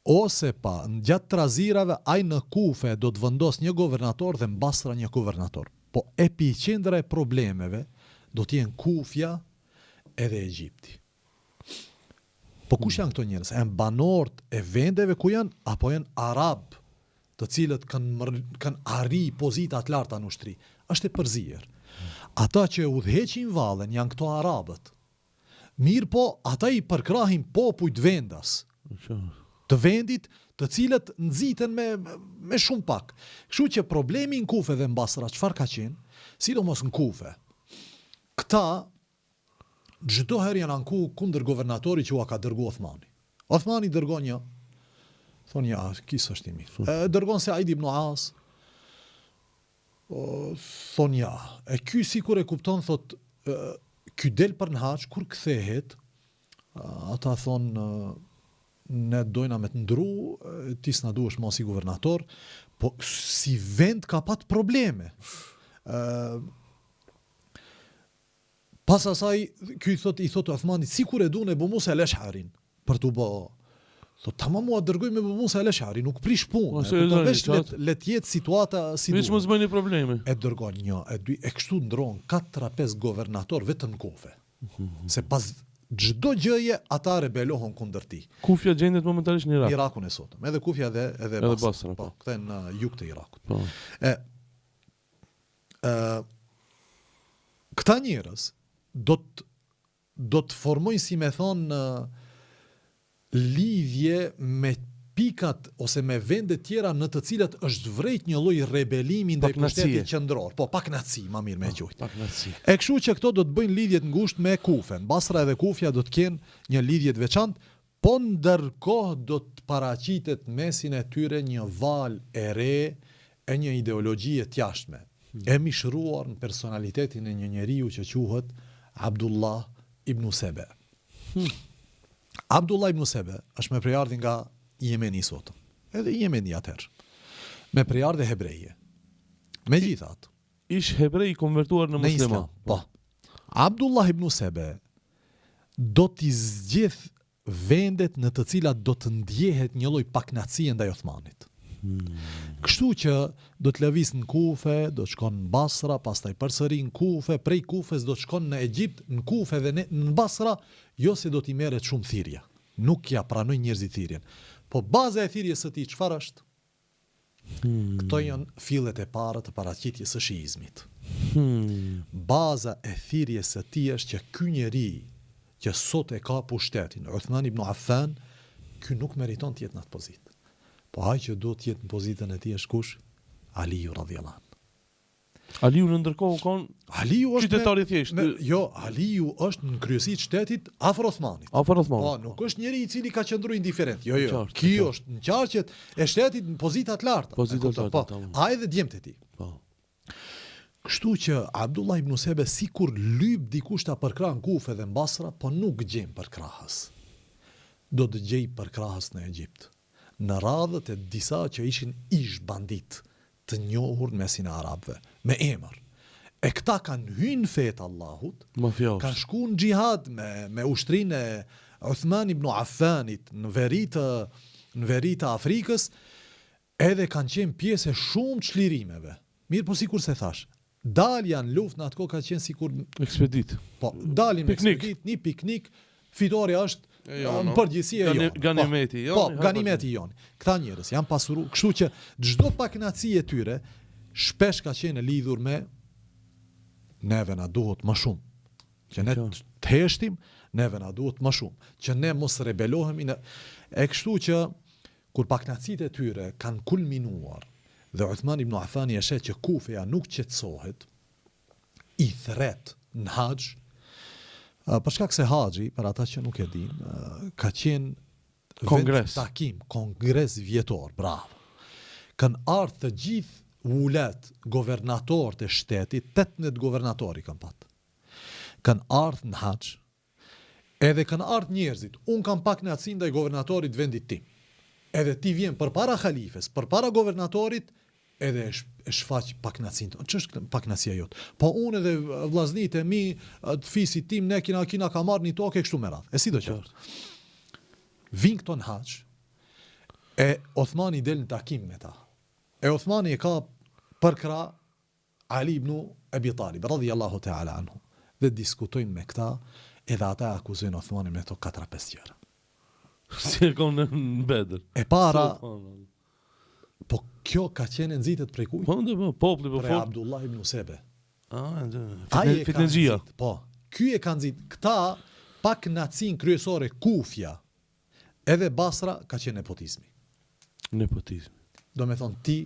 Ose pa, gjatë trazirave ai në Kufe do të vendosë një guvernator dhe në Basra një guvernator. Po epiqendra e problemeve do të jenë Kufja edhe Egjipti. Po kush janë këto njerëz? Janë banorët e vendeve ku janë apo janë arabë të cilët kanë kanë arri pozita të larta në ushtri? Është e përzier. Ata që e udhëheqin vallen janë këto arabët. Mirëpo, ata i përkrahin popujt vendas të vendit, të cilët nxiten me me shumë pak. Kështu që problemi në Kufe dhe në Basra çfarë ka qenë? Sidomos në Kufe. Këta çdo herë janë anku kundër guvernatorit që ua ka dërgu Othmani. Othmani dërgon një, thonë ja, ky s'është i mirë. E dërgon Said ibn As, thonë ja, e ky sikur e kupton, thot, ky del për në haxh, kur kthehet, ata thonë, ne dojna me të ndru, ti s'na duhesh ma si guvernator, po si vend ka pat probleme. Ë Pas asaj, ky i thot, i thot Othmanit, sikur e dun Ebu Musa el-Esharin, për t'u bë. Thot, tamam mua dërgojmë Ebu Musa el-Eshari, nuk prish punë. Po, e kupton, veç le, le të jetë situata si duhet. Veç mos bëni probleme. E dërgon një, e dy, e kështu ndron 4-5 guvernator vetëm në Kufe. Se pas çdo gjëje ata rebelohen kundër tij. Kufja gjendet momentalisht në Irak. Irakun e sotëm. Edhe Kufja edhe edhe Basra. Edhe Basra, po. Po, këta në jug të Irakut. Po. E ë këta njerëz do të do të formojnë si me thonë lidhje me pikat ose me vende tjera në të cilat është vrejt një lloj rebelimi ndaj pushtetit qendror. Po, pakënaqësi, ma mirë me e po, quajt. Pakënaqësi. E kështu që këto do të bëjnë lidhje të ngushtë me Kufen. Basra edhe Kufja do të kenë një lidhje të veçantë, po ndërkohë do të paraqitet në mesin e tyre një valë e re e një ideologjie të jashtme, e mishëruar në personalitetin e një njeriu që quhet Abdullah ibn Sebe. Hmm. Abdullah ibn Sebe është me prejardhje nga Jemeni i sotëm. Edhe Jemeni atëherë. Me prejardhje hebreje. Megjithatë, ish hebrej i konvertuar në musliman. Po. Abdullah ibn Sebe do t'i zgjedh vendet në të cilat do të ndjehet një lloj pakënaqësie ndaj Othmanit. Hmm. Kështu që do të lëviz në Kufe, do të shkon në Basra, pastaj përsëri në Kufe, prej Kufes do të shkon në Egjipt, në Kufe dhe në Basra, jo se do t'i merret shumë thirrja. Nuk ja pranojnë njerëzit thirrjen. Po baza e thirrjes së tij çfarë është? Hmm. Këto janë fillet e para të paraqitjes së shiizmit. Hmm. Baza e thirrjes së tij është që ky njeri që sot e ka pushtetin, Uthman ibn Affan, ky nuk meriton të jetë në atë pozitë. Po ai që duhet të jetë në pozitën e tij është kush? Aliu radhiyallahu anhu. Aliu në ndërkohë u kon Aliu është qytetar i thjeshtë. Jo, Aliu është në kryesi të shtetit afër Osmanit. Afër Osmanit. Po, nuk është njeri i cili ka qëndru indiferent. Jo, jo. Ky është në qarqet e shtetit në pozita të larta. Pozita të larta. Po, ai dhe djemtë e tij. Po. Kështu që Abdullah ibn Sebe sikur lyp dikush ta përkrah në Kufe dhe në Basra, po nuk gjen përkrahës. Do të gjej përkrahës në Egjipt. Në radhët e disa që ishin ish banditë, të njohur në mesin e arabëve, me emër. E këta kanë hy në fe të Allahut, kanë shku në xhihad me me ushtrinë e Uthman ibn Affanit në veri të në veri të Afrikës, edhe kanë qenë pjesë e shumë çlirimeve. Mirëpo sikurse thashë, dalja në luftë në atë kohë ka qenë sikur ekspeditë. Po, dalim ekspeditë, një piknik, fitorja është në përgjithësi e jona. Ganimeti po, jonë. Po, ganimeti jonë. Këta njerëz janë pasuru, kështu që çdo pakënaqësi e tyre shpesh ka qenë e lidhur me neve na duhet më shumë. Që ne të heshtim, neve na duhet më shumë. Që ne mos rebelohemi në e kështu që kur pakënaqësitë e tyre kanë kulminuar dhe Uthman ibn Affani e sheh që Kufeja nuk qetësohet, i thret në haxh, për shkak se haxhi, për ata që nuk e dinë, ka qenë kongres, takim, kongres vjetor, bravo. Kanë ardhur të gjithë vulat, governatorët e shtetit, 18 governatorë i kanë pat. Kanë ardhur në haxh, edhe kanë ardhur njerëzit. Unë kam pakënaqësi ndaj governatorit të vendit tim. Edhe ti vjen përpara halifes, përpara governatorit, edhe e shfaq pakënaqësinë tonë. Ç'është pakënaqësia jote? Po unë edhe vëllaznit e mi të fisit tim ne kina kina ka marrë një tokë e kështu me radhë. E sido qoftë. Vin këto në haxh, e Othmani del në takim me ta. E Othmani e ka përkrah Ali ibn Ebi Talib, radhiyallahu ta'ala anhu, dhe diskutojnë me këta, edhe ata e akuzojnë Othmanin me këto katër a pesë gjëra. Si e kom në Bedër. E para, po kjo ka qenë e nxitet prej kujt? Po, po, populli po fol. Prej Abdullah ibn Sebe. Ah, Ai e ka nxit, po. Ky e ka nxit. Këta pakënaqësinë kryesore Kufja, edhe Basra ka qenë nepotizmi. Nepotizmi. Do me thonë ti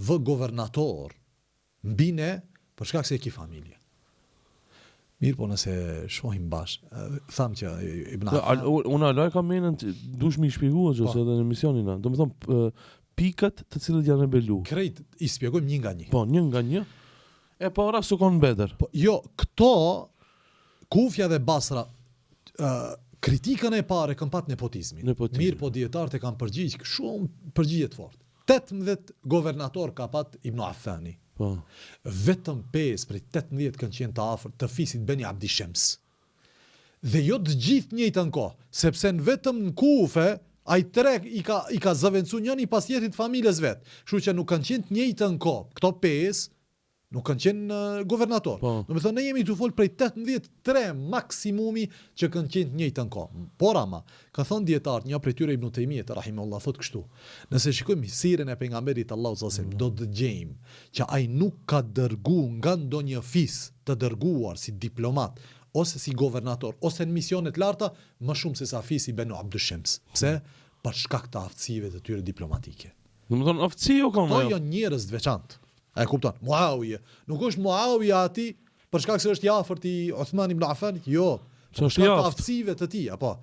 vë governator mbi ne për shkak se e ki familje. Mirë po nëse shohim bash, thamë që Ibn Affan... Unë ala e kam menën, dush mi shpjegu që po. se edhe në emisionin na. Do me thonë, pikat të cilët janë rebelu. Krejt, i shpjegojmë një nga një. Po, një nga një. E para s'u konë Bedër. Po, jo, këto, Kufja dhe Basra, uh, kritikën e parë e kanë pat nepotizmin. Nepotizmi. Mirë po dijetarët e kanë përgjigj, shumë përgjigje të fortë. 18 governator ka pat Ibn Affani. Po. Vetëm 5 prej 18 kanë qenë të afërt të fisit Beni Abdi Shems. Dhe jo të gjithë të njëjtën kohë, sepse në vetëm në Kufe ai tre i ka i ka zëvendësu njëri pas tjetrit familjes vet. Kështu që nuk kanë qenë të njëjtën kohë. Këto 5 Nuk kanë qenë governator. Po. Do të thonë ne jemi tu fol prej 18 tre maksimumi që kanë qenë të njëjtën kohë. Por ama, kanë thënë dijetarët, një prej tyre Ibn Tejmije rahimahullah thotë kështu. Nëse shikojmë sirën e pejgamberit të Allahut sallallahu alajhi wasallam, do të gjejmë që ai nuk ka dërgu nga ndonjë fis të dërguar si diplomat ose si governator ose në misione të larta më shumë se sa fisi Benu Abdushems. Pse? Për shkak të aftësive të tyre diplomatike. Do të thonë aftësi jo kanë. Këto janë njerëz të veçantë. A e kupton? Muawije. Nuk është Muawija aty për shkak se është i afërt i Uthman ibn Affanit, jo. Se është i afërt aftësive të tij, apo.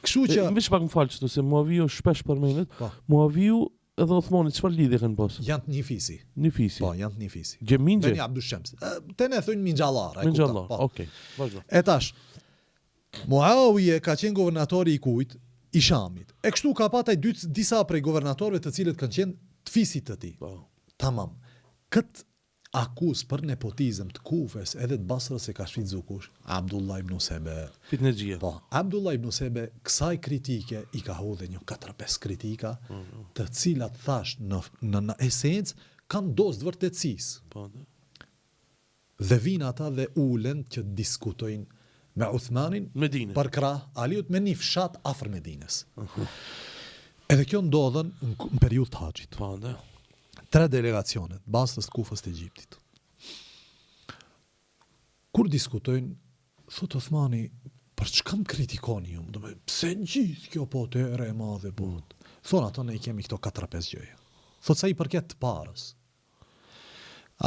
Kështu që Veç pak më fal çto se Muawiu shpesh përmendet. Po. Muawiu edhe Uthmani çfarë lidhje kanë pas? Janë të një fisi. Një fisi. Po, janë të një fisi. Gjeminxhe. Beni Abdus Shems. Te ne thonë Minxhallar, e kupton? Minxhallar, po. Okej. Vazhdo. E tash, Muawije ka qenë governatori i kujt? I Shamit. E kështu ka pat ai dy disa prej governatorëve të cilët kanë qenë të fisit të tij. Po. Tamam. Kët. Akuzë për nepotizëm të Kufes edhe të Basrës e ka shfrytëzu kush? Abdullah ibn Sebe. Fitnexhia. Po, Abdullah ibn Sebe kësaj kritike i ka hodhë një katër-pesë kritika, të cilat thash në në në esencë kanë dozë të vërtetësisë. Po, da. Dhe vijnë ata dhe ulen që të diskutojnë me Uthmanin Medinë. përkrah Aliut me një fshat afër Medinës. Edhe kjo ndodhën në në periudhë të Haxhit. Po, da. Tre delegacionet, Basrës, Kufës të Egjiptit. Kur diskutojnë, thotë Othmani, për çka më kritikoni ju? Do me, pse gjithë kjo po tere e madhe po? Thonë ato ne i kemi këto 4-5 gjëja. Thotë sa i përket të parës.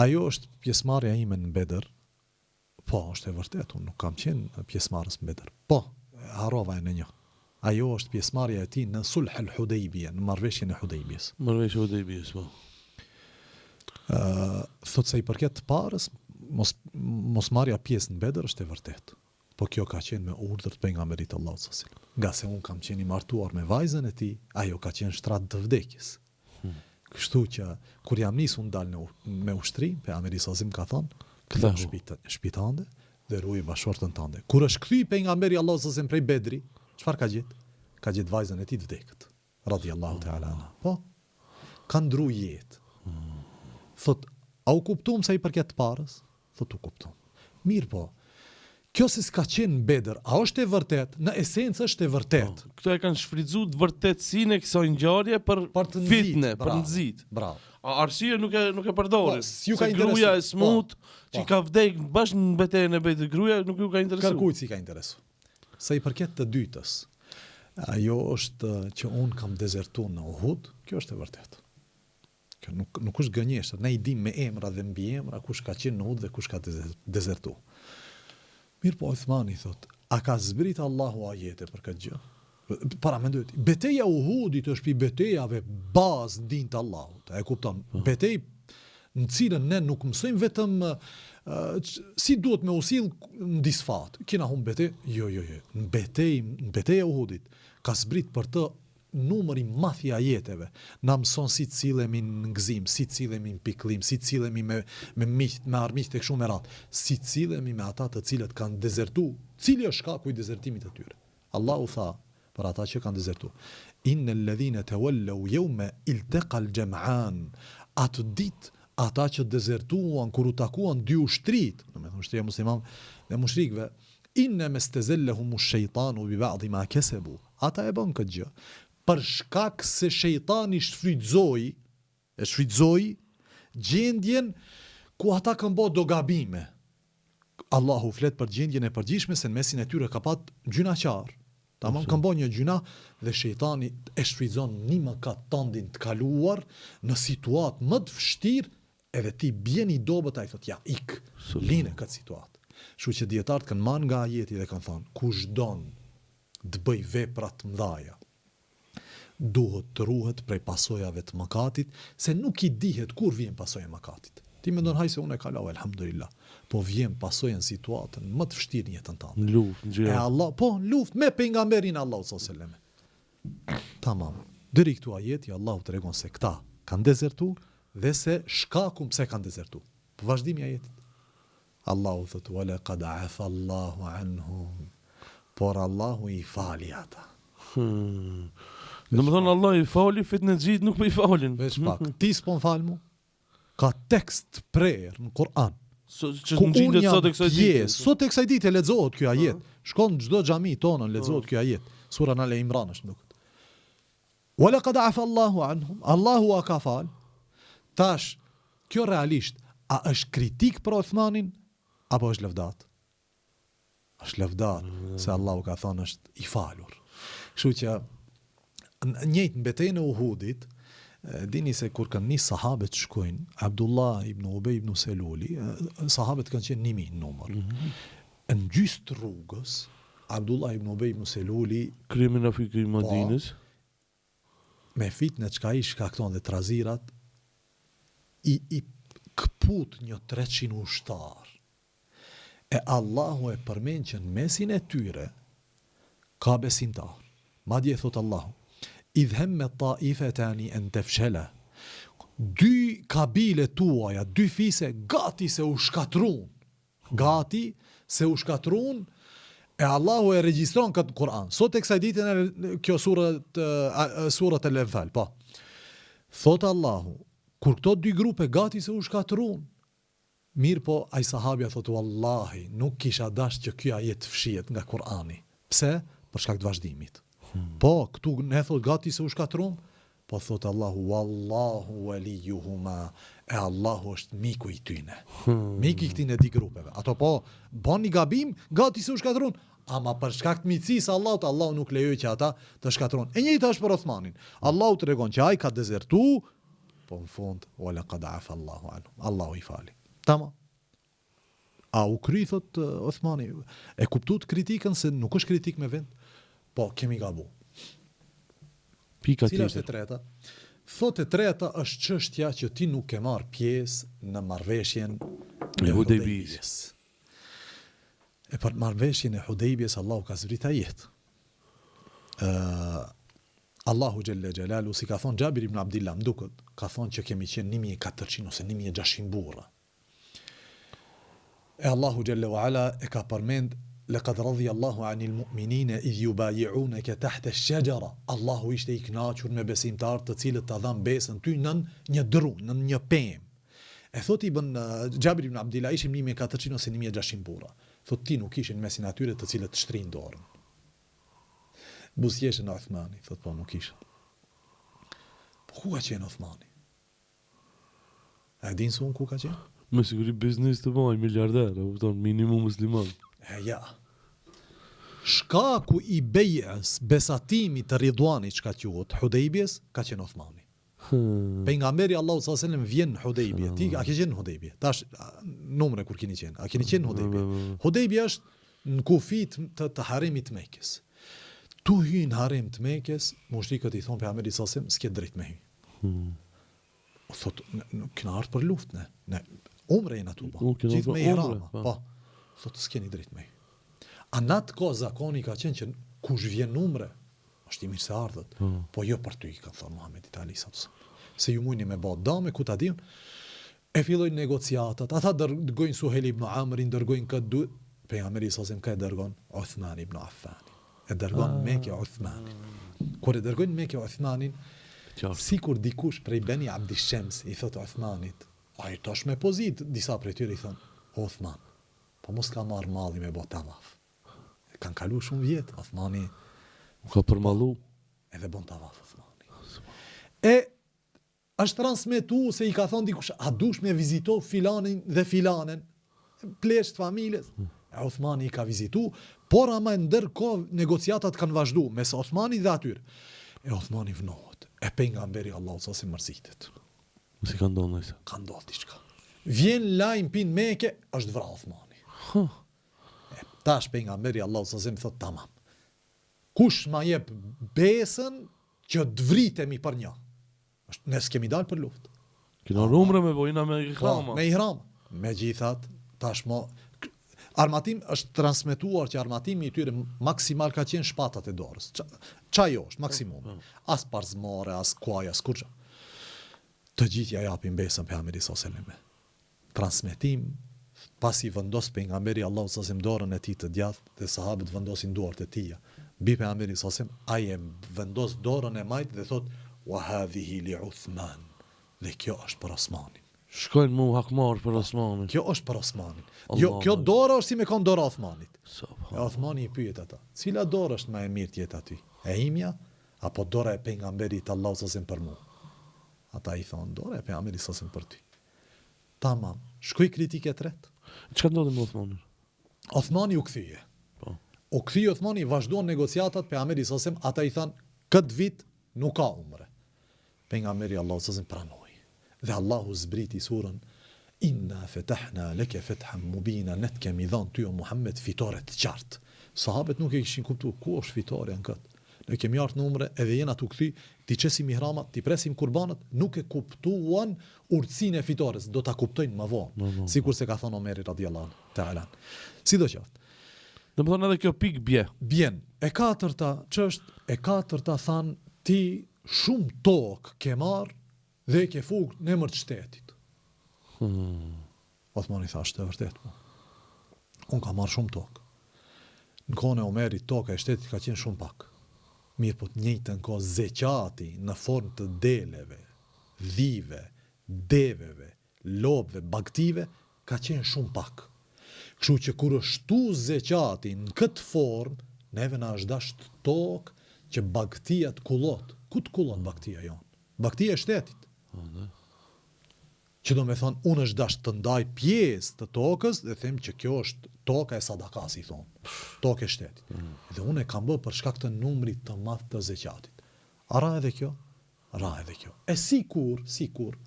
Ajo është pjesëmarrja ime në Bedër, Po, është e vërtetë, unë nuk kam qenë pjesëmarrës në Bedër. Po, harrova e në një. Ajo është pjesëmarrja e tij në Sulh al-Hudejbije, në marrëveshjen e Hudejbijes. Marrëveshja e Hudejbijes, po. Ë, thotë sa i përket të parës, mos mosmarrja pjesë në Bedër është e vërtetë. Po kjo ka qenë me urdhër të pejgamberit të Allahut sallallahu alejhi ve sellem. Ngase unë kam qenë i martuar me vajzën e tij, ajo ka qenë shtrat të vdekjes. Kështu që kur jam nis unë dal në me ushtri, pejgamberi sa më ka thonë, kthehu në shtëpi në shtëpi tënde dhe ruaj bashkëshorten tënde. Kur është kthy pejgamberi Allahut sa prej Bedri, çfarë ka gjet? Ka gjet vajzën e tij të vdekët. Radiallahu ta'ala anha. Po. Ka ndru jetë. Thot, a u kuptum sa i përket të parës? Thot u kuptum. Mirëpo, kjo se s'ka qenë në Bedër, a është e vërtetë? Në esencë është e vërtetë. Po, këto e kanë shfrytëzu të vërtetësinë e kësaj ngjarje për, për të fitne, për nxit. Bravo. A arsye nuk e nuk e përdorin. Po, s'ju ka Se gruaja e interesu. smut Po, që po. ka vdek bash në betejën e Bedrit, gruaja nuk ju ka interesu. Kërkujt s'i ka interesu. Sa i përket të dytës, ajo është që unë kam dezertu në Uhud, kjo është e vërtetë. Kjo nuk nuk është gënjeshtër. Ne i dimë me emra dhe mbiemra kush ka qenë në Uhud dhe kush ka dezertu. Mirëpo Uthmani thot, a ka zbrit Allahu ajete për këtë gjë? Paramendo ti, beteja e Uhudit është prej betejave bazë në din të Allahut. A e kupton? Po. Betejë në cilën ne nuk mësojmë vetëm uh, si duhet me u sill në disfatë. Kina humb betejë? Jo, jo, jo. Në betejë, në betejë e Uhudit ka zbrit për të numër i madh i ajeteve na mëson si të sillemi në gëzim, si të sillemi në pikëllim, si të sillemi me me miqtë, me armiqtë e kështu me radhë, si të sillemi me ata të cilët kanë dezertu, cili është shkaku i dezertimit të tyre? Allahu tha për ata që kanë dezertu, Innel ledhine tewellew jeume iltekal xhem'an, atë ditë ata që dezertuan kur u takuan dy ushtritë, domethënë ushtria e muslimanëve dhe mushrikëve, innema stezellehum shejtanu bi ba'di ma kesebu, Ata e bënë këtë gjë për shkak se shejtani shfrytëzoi, e shfrytëzoi gjendjen ku ata kanë bërë do gabime. Allahu flet për gjendjen e përgjithshme se në mesin e tyre ka pat gjynahqar. Tamam kanë bërë një gjynah dhe shejtani e shfrytëzon një mëkat tëndin të kaluar në situatë më të vështirë edhe ti bjen i dobët ai thotë ja ik line këtë situatë. Kështu që dijetarët kanë marrë nga ajeti dhe kanë thënë kush don të bëjë vepra të mëdhaja, duhet të ruhet prej pasojave të mëkatit, se nuk i dihet kur vjen pasoja e mëkatit. Ti mendon haj se unë e kalova elhamdulillah, po vjen pasoja në situatën më të vështirë në jetën tënde. Në luftë, në xhihad. E Allah, po, në luftë me pejgamberin e Allahut sallallahu alejhi ve sellem. Tamam. Deri këtu ajeti Allahu tregon se këta kanë dezertu dhe se shkakun pse kanë dezertu. Po vazhdimi i ajetit. Allahu thotë, Wa laqad afa Allahu anhum, por Allahu i fali ata. Hmm. Domethënë Allahu i fali fitnexhitë nuk po i falin. Veç pak, ti s'po më fal mu? Ka tekst të prerë në Kur'an. So, që të gjindet sot e kësaj dite. Sot e kësaj dite lexohet ky ajet. Shkon në çdo xhami tonën lexohet ky ajet. Sura Al Imran është nuk. Wa laqad afa Allahu anhum, Allahu ua ka fal. Tash, kjo realisht a është kritikë për Uthmanin apo është lëvdatë? Është lëvdatë, se Allahu ka thënë është i falur. Kështu që njëjtë në betejën e Uhudit, dini se kur kanë nis sahabët shkojnë, Abdullah ibn Ubej ibn Seluli, sahabët kanë qenë 1000 në numër. Mm -hmm. Në gjysë të rrugës, Abdullah ibn Ubej ibn Seluli, Kryemunafiku i Medinës, po, me fitnet çka i shkakton dhe trazirat, i, i këput një 300 ushtar. E Allahu e përmend që në mesin e tyre ka besimtar. Madje thot Allahu, Idh hemmet taifetani en tefshela. Dy kabile tuaja, dy fise gati se u shkatrun. Gati se u shkatrun e Allahu e regjistron këtë në Kur'an. Sot e kësaj dite në kjo surat surat El-Enfal, po. Thot Allahu, kur këto dy grupe gati se u shkatrun, Mirëpo, ai sahabja thotë, Wallahi, nuk kisha dashtë që ky ajet të fshihet nga Kur'ani. Pse? Për shkak të vazhdimit. Po, këtu ne thotë gati se u shkatërrum, po thotë Allahu, Wallahu walijuhuma, e Allahu është miku i tyne. Miku i këtyne dy grupeve. Ato po, bon një gabim, gati se u shkatërrun, ama për shkak të miqësisë së Allahut, Allahu nuk lejoi që ata të shkatërrohen. E njëjta është për Othmanin. Allahu tregon që ai ka dezertu, Po në fund, wa laqad afa Allahu anhum. Allahu i fali. Tamam. A u kry thot Osmani, e kuptut kritikën se nuk është kritikë me vend? Po, kemi gabu. Pika Cila është e treta? Thot e treta është çështja që ti nuk ke marr pjesë në marrëveshjen e Hudejbisë. E për marrëveshjen e Hudejbjes Allahu ka zbrit ajet. Ë Allahu xhelle xhelalu si ka thonë Xhabir ibn Abdillah më duket, ka thonë që kemi qenë 1400 ose 1600 burra. E Allahu xhelle ue ala e ka përmend Lekad radhiya Allahu anil mu'minine idh yubayi'uneke tahte ash-shajara. Allahu ishte i kënaqur me besimtarët të cilët ta dhanë besën ty nën një dru, nën një pemë. E thotë Ibn Xhabir ibn Abdillah ishim 1400 ose 1600 burra. Thotë ti nuk ishe në mesin e atyre të cilët shtrin dorën. Buzëqeshën Uthmani, thotë po nuk isha. Po ku ka qenë Uthmani? A e din se unë ku ka qenë? Me siguri biznes të baj, miliarder, e kupton, minimum musliman. E ja. Shkaku i bejës, besatimit të Ridwanit, çka quhet, Hudejbjes, ka qenë Uthmani. Pejgamberi Allahu sallallahu alaihi wasallam vjen në Hudejbje. Ti a ke qenë në Hudejbje? Tash n'umre kur keni qenë? A keni qenë në Hudejbje? Hudejbje është në kufi të, të, të haremit të Mekës. Tu hy në harem të Mekës, mushrikët i thonë pejgamberit sallallahu alaihi wasallam, s'ke drejt me hy. Hmm. O thot, nuk kena ardhur për luftë ne. Ne umre jena tu bo. Gjithë me ihrama. Po. po. Thot, s'keni drejt me hy. A n'atë kohë zakoni ka qenë që kush vjen n'umre, Është i mirëseardhët, mm. po jo për ty, i kanë thënë Muhammedit alejhi salatu Se ju mujni me ba dame, ku ta di un. E fillojnë negociatat, ata dërgojnë Suhejl ibn Amrin, dërgojnë këtë du... Pejgamberi alejhi selam kë e dërgon Uthman ibn Affanin. E dërgon ah. Meke Uthmanin. Kur e dërgojnë Meke Uthmanin, sikur dikush prej Beni Abdi Shems i thot Uthmanit, ai tash me pozitë, disa prej tyre i thonë, Uthman, po mos ka marrë malli me bo tavaf. Kanë kalu shumë vjet, Othmani U ka përmallu. Edhe bon tavaf Othmani. E është transmetu se i ka thonë dikush, a dush me vizitu filanin dhe filanen, pleq të familjes. E Othmani i ka vizitu, por ama ndërkohë negociatat kanë vazhdu mes Othmanit dhe atyre. E Othmani vnohet, e pejgamberi Allahut sa si mërzitet. Si ka ndodhur nëse? Ka ndodhur diçka. Vjen lajm pin Meke, është vra Othmani. Huh. E tash pejgamberi Allahut sa sem thot tamam. Kush ma jep besën që të vritemi për një? Është ne s'kemi dalë për luftë. Kena umre me bo, jena me ihrama. Po, me ihrama. Megjithatë, tashmë armatim është transmetuar që armatimi i tyre maksimal ka qenë shpatat e dorës. Qajo është maksimum. Po, po. As parzmore, as kuaj, as kurrgjë. Të gjithë ja japin besën pejgamberit sallallahu alajhi wasallam. Transmetim, Pasi vendos Pejgamberi i Allahut sallallahu alejhi ve sellem dorën e tij të djathtë dhe sahabët vendosin duart e tija mbi Pejgamberin sallallahu alejhi ve sellem, ai e vendos dorën e majtë dhe thotë, Wa hadhihi li Uthman, dhe kjo është për Osmanin. Shkojnë mu hakmarr për Osmanin. Kjo është për Osmanin. Jo, kjo dorë është si me kon dora e Osmanit. E Osmani i pyet ata, cila dorë është më e mirë të jetë aty? E imja apo dora e Pejgamberit të Allahut sallallahu alejhi ve sellem për mua? Ata i thonë, dora e Pejgamberit sallallahu alejhi ve sellem për ty. Tamam. Shkoi kritikë e tretë. Çka ndodhi me Othmanin? Othmani u kthye. Po. U kthye Othmani, vazhduan negociatat, pejgamberi sallallahu alajhi wasallam, ata i thanë, këtë vit nuk ka umre. Pejgamberi Allahu sallallahu alajhi wasallam pranoi. Dhe Allahu zbriti surën Inna fetahna leke fethan mubina, ne të kemi dhënë ty o Muhammed fitore të qartë. Sahabët nuk e kishin kuptu ku është fitorja në këtë. Ne kemi ardhur në umre edhe jena tu kthy, t'i qesim ihramat, t'i presim kurbanët, nuk e kuptuan urtësinë e fitores, do ta kuptojnë më vonë, më vonë. Sikurse ka thënë Omeri radiallahu teala. Sidoqoftë. Domethënë edhe kjo pikë bje. Bjen. E katërta, ç'është? E katërta thanë ti shumë tokë ke marr. Dhe e ke fuk në emër të shtetit. Hmm. Othmani tha, është e vërtetë, po. Unë kam marrë shumë tokë. Në kohën e Omerit toka e shtetit ka qenë shumë pak. Mirëpo të njëjtën kohë zeqati në formë të deleve, dhive, deveve, lopëve, bagëtive, ka qenë shumë pak. Kështu që kur është shtu zeqati në këtë formë, neve na është dashtë tokë që bagëtia të kullot. Ku të kullot bagëtia jonë? Bagëtia e shtetit. Që do me thonë, unë është dashtë të ndaj pjesë të tokës dhe them që kjo është toka e sadakas, i thonë, tokë e shtetit. Mm. Dhe unë e kam bë për shkak të numrit të madh të zeqatit. A ra edhe kjo? Ra edhe kjo. E sikur, sikur,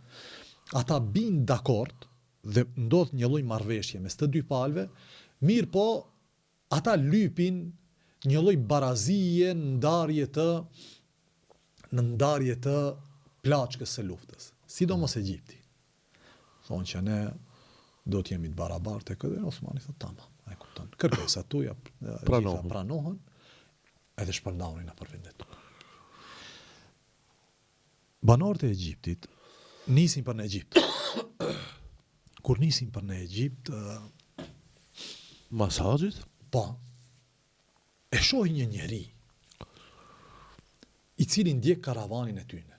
ata bin dakord dhe ndodh një lloj marrëveshje mes të dy palëve, mirëpo Ata lypin një lloj barazie në ndarje të në ndarje të plaçkës së luftës, sidomos Egjipti. Thonë që ne do të jemi të barabartë e këtë, Osmani thotë tamam, e kupton. Kërkesat tuaja pranohen. pranohen edhe shpërndahuni nëpër vendet tuaja. Banorët e Egjiptit nisin për në Egjipt. Kur nisin për në Egjipt, Mas haxhit? Po. E shohin një njeri i cili ndjek karavanin e tyne.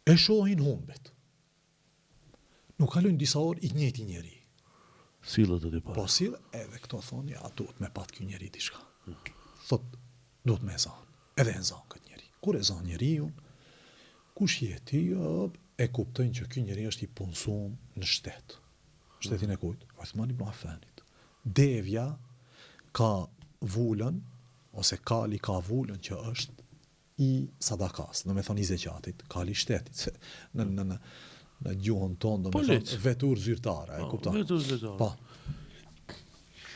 E shohin humbet. Nuk kalojnë disa orë i njëjti njeri. Sillet aty para. Po sillet, edhe këto thonë, ja, duhet me pat ky njeri diçka. Thot, duhet me e zanë. Edhe e zanë këtë njeri. Kur e zanë njeriun, kush je ti, e kuptojnë që ky njeri është i punësum në shtet. Shtetin e kujt? Uthman ibn Affanit. Devja ka vulën, ose kali ka vulën që është i sadakas, do me thonë i zeqatit, kali i shtetit, se në në në në gjuhën tonë, do me thonë veturë zyrtare, e po, kupton? Veturë zyrtare. Po.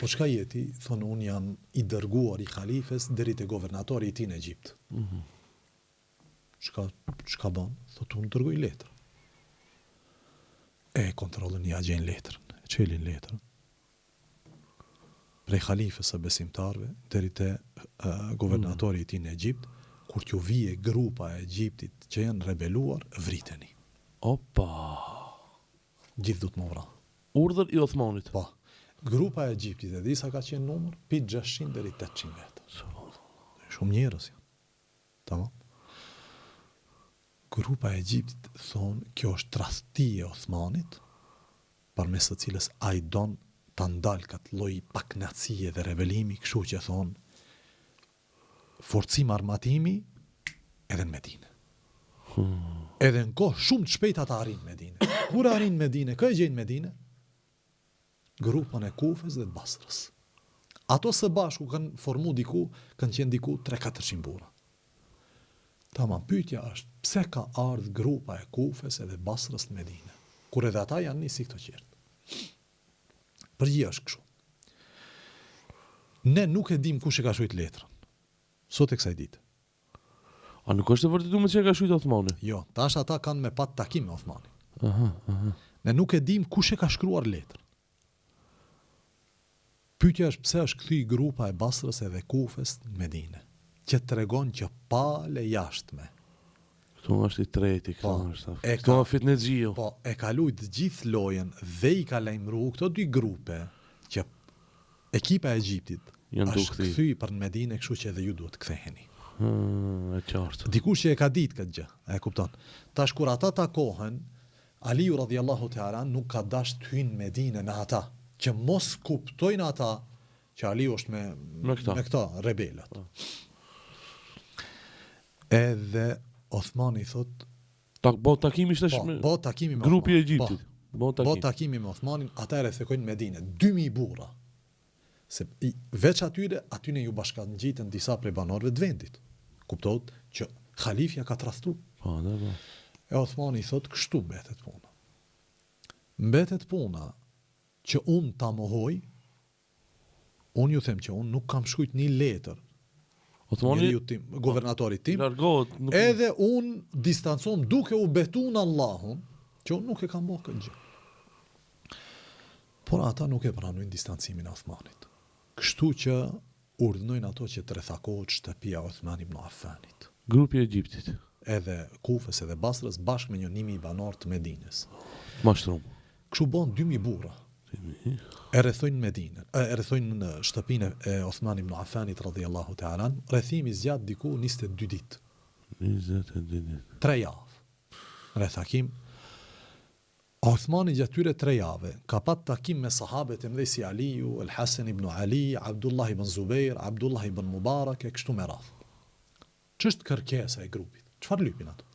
Po çka je ti? Thonë unë jam i dërguar i halifes deri te governatori i tij në Egjipt. Mm -hmm. Çka çka bën? Thotë unë dërgoj letër. E kontrollojnë ja gjejnë letrën, e çelin letrën. prej halifes së besimtarëve deri te guvernatori i tij në Egjipt, kur t'ju vije grupa e Egjiptit që janë rebeluar, vriteni. Opa! Gjithë duhet me u vra. Urdhër i Othmanit. Po. Grupa e Egjiptit e di sa ka qenë numër? Pi 600 deri 800 vetë. Shumë njerëz janë. Tamam. Grupa e Egjiptit thonë kjo është tradhti e Othmanit, përmes së cilës ai don ta ndalë këtë lloj pakënaqësie dhe rebelimi, kështu që thonë forcim armatimi edhe në Medinë. Hmm. Edhe në kohë shumë të shpejtë ata arrijnë në Medinë. Kur arrijnë në Medinë, kë e gjejnë në Medinë? Grupën e Kufës dhe të Basrës. Ato së bashku kanë formu diku, kanë qenë diku 3-400 burra. Tamam, pyetja është, pse ka ardhë grupa e Kufës edhe Basrës në Medine, kur edhe ata janë nis si këto tjerët? Përgjigja është kështu. Ne nuk e dimë kush e ka shkrujt letrën. Sot e kësaj dite. A nuk është e vërtetuar që e ka shkrujt Othmani? Jo, tash ata kanë me pat takim me Othmanin. Aha, aha. Ne nuk e dimë kush e ka shkruar letrën. Pyetja është pse është kthy grupa e Basrës edhe Kufës në Medine, që tregon që palë e jashtme. Këtu është i treti, këtu po, është. E këtu është fitnexhiu. Po, e ka lujt gjithë lojën dhe i ka lajmëru këto dy grupe që ekipa e Egjiptit është kthy për në Medine, kështu që edhe ju duhet të ktheheni. Hmm, e qartë. Dikush që e ka ditë këtë gjë, e kupton. Tash kur ata takohen, Aliu radhiyallahu teala nuk ka dashtë të hyjë në Medine me ata, që mos kuptojnë ata që Aliu është me me këta, me këta rebelat. Po. Edhe Othmani thot Tak bo takimi ishte po, bo takimi me grupi i Egjiptit. Po, bo takimi. Bo takimi me Othmanin, ata e rrethojnë Medinën, 2000 burra. Se i, veç atyre, atyne ju bashkangjitën disa prej banorëve të vendit. Kuptohet që halifja ka tradhtu. Po, da, po. E Othmani i thot, kështu mbetet puna. Mbetet puna që unë ta mohoj, unë ju them që unë nuk kam shkrujt një letër Othmani njeriut tim, guvernatorit tim. Largohet, nuk Edhe unë distancohem duke u betu në Allahun që unë nuk e kam bo këtë gjë. Por ata nuk e pranojnë distancimin e Othmanit. Kështu që urdhënojnë ato që të rrethakohet shtëpia e Othman ibn Affanit. Grupi i Egjiptit. edhe Kufës edhe Basrës bashkë me një 1000 banorë të Medinës. Mashtrum. Kështu bon 2000 burra. E rrethojnë Medinën, e rrethojnë në shtëpinë e Othman ibn Affanit radhiyallahu ta'ala an. Rrethimi zgjat diku 22 ditë. 22 ditë. 3 javë. Rrethakim. Othmani gjatë tyre tre jave, ka pat takim me sahabet e mëdhej si Aliu, El Hasen ibn Ali, Abdullah ibn Zubair, Abdullah ibn Mubarak e kështu me radhë. Ç'është kërkesa e grupit? Çfarë lypin ato?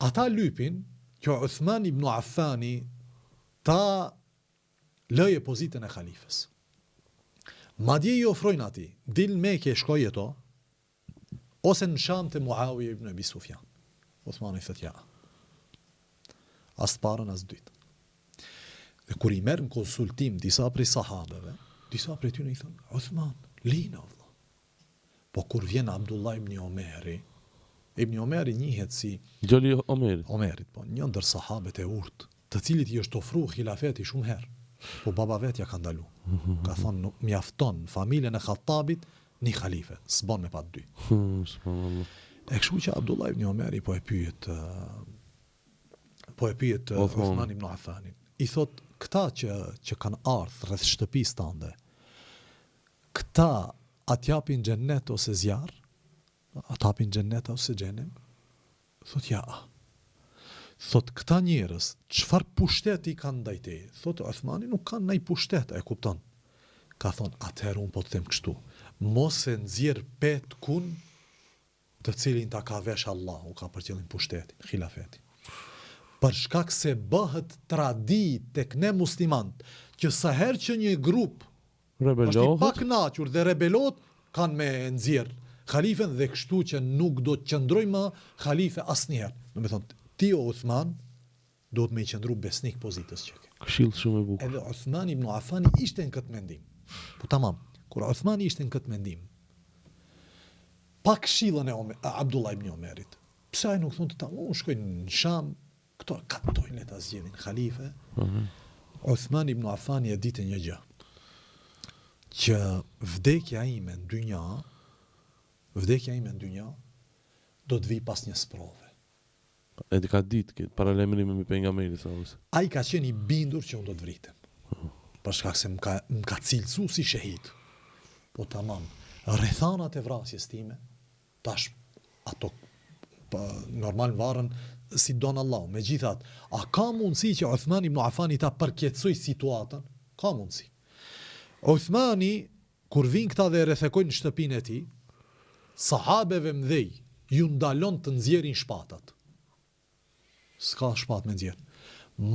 Ata lypin që Uthman ibn Affani ta lëje pozitën e halifës. Madje i ofrojnë atij, dil në Mekë e shko jeto, Ose në Sham te Muawije ibn Ebi Sufjan. Uthmani thotë ja. As të parën as të dytën. Dhe kur i merr në konsultim disa prej sahabeve, disa prej tyre i thonë, Uthman, lina vëlla. Po kur vjen Abdullah ibn Omeri, Ibn Omeri njihet si Djali i Omerit. Omerit, po, një ndër sahabet e urtë, të cilit i është ofru hilafeti shumë herë, po baba vet ja ka ndalu. Ka thonë, nuk mjafton në familjen e Khattabit Një halife, s'bon me pa dy. Subhanallah. E kështu që Abdullah ibn Omeri po e pyet po e pyet Uthman ibn Affanin. I thot këta që që kanë ardhur rreth shtëpisë tënde. Këta a t'japin xhennet ose zjarr? A t'japin xhennet ose xhehenem? Thot ja. Thot këta njerëz çfarë pushteti kanë ndaj teje? Thot Uthmani nuk kanë naj pushtet, e kupton? Ka thonë atëherë unë po të them kështu, mos e nxjerr petkun të cilin ta ka vesh Allahu, ka për qëllim pushtetin, hilafetin. Për shkak se bëhet traditë tek ne muslimanët që sa herë që një grup Rebelohet. Është i pakënaqur dhe rebelohet, kanë me e nxjerr halifen dhe kështu që nuk do të qëndrojë më halife asnjëherë. Domethënë, ti o Uthman duhet me i qëndru besnik pozitës që ke. Këshillë shumë e bukur. Edhe Uthman ibn Affani ishte në këtë mendim. Po tamam, kur Uthmani ishte në këtë mendim, pa këshillën e Omer, Abdullah ibn Omerit, pse ai nuk thonë ta, unë shkoj në Sham, Këto katojnë le ta zgjedhin halife. Mm -hmm. Uthman ibn Affani e dite një gjë. Që vdekja ime në dynja, vdekja ime në dynja do të vijë pas një sprove. E di ka ditë këtë paralajmërim me pejgamberin sa ose. Ai ka qenë i bindur që unë do të vritem. Mm. Për shkak se më ka më ka cilësu si shehid. Po tamam, rrethanat e vrasjes time Tash ato po normal varen si don Allahu. Megjithatë, a ka mundësi që Uthman ibn Affani ta përkeqësojë situatën? Ka mundësi. Uthmani kur vijnë këta dhe e rrethekojnë shtëpinë e tij, sahabeve mëdhej ju ndalon të nxjerrin shpatat. S'ka shpatë me nxjerr.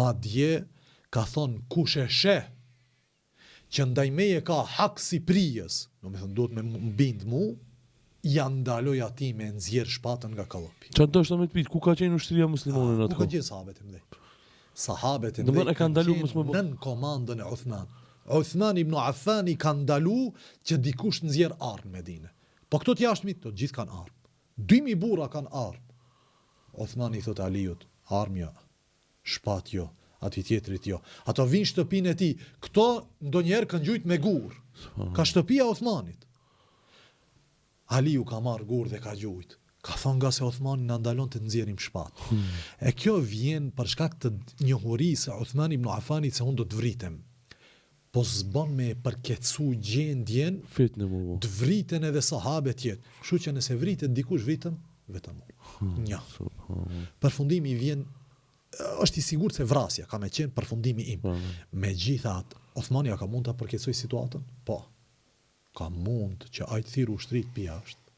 Madje ka thonë kush e sheh që ndaj meje ka hak si prijës, domethënë duhet me më bind mu, ja ndaloj atij me nxjerr shpatën nga kallëpi. Ça deshta me të pyet, ku ka qenë ushtria muslimane në atë kohë? Ku ka qenë sahabet e mëdhej? Sahabet e mëdhej e kanë ndalu mos më nën komandën e Uthman. Uthman ibn Affan i ka ndalu që dikush të nxjerr armë në Medinë. Po këto të jashtmit, të gjithë kanë armë. 2000 burra kanë armë. Uthmani i thotë Aliut, armë jo. Shpatë jo, atij tjetrit jo. Ato vijnë shtëpinë e tij. Këto ndonjëherë kanë gjujt me gur. Ka shtëpia e Othmanit. Aliu ka marrë gur dhe ka gjujt. Ka thonë ngase Othmani na ndalon të nxjerrim shpatë. Hmm. E kjo vjen për shkak të njohurisë së Othman ibn Affanit se unë do të vritem. Po s'bon me e përkeqësu gjendjen, Fitne mu bo. të vriten edhe sahabet tjerë. Kështu që nëse vritet dikush vritem vetëm unë. Hmm, Një. Përfundimi vjen është i sigurt se vrasja ka me qenë përfundimi im. Po. Megjithatë, Othmani a ka mund ta përkeqësojë situatën? Po. Ka mund që ai të thirrë ushtritë pi jashtë.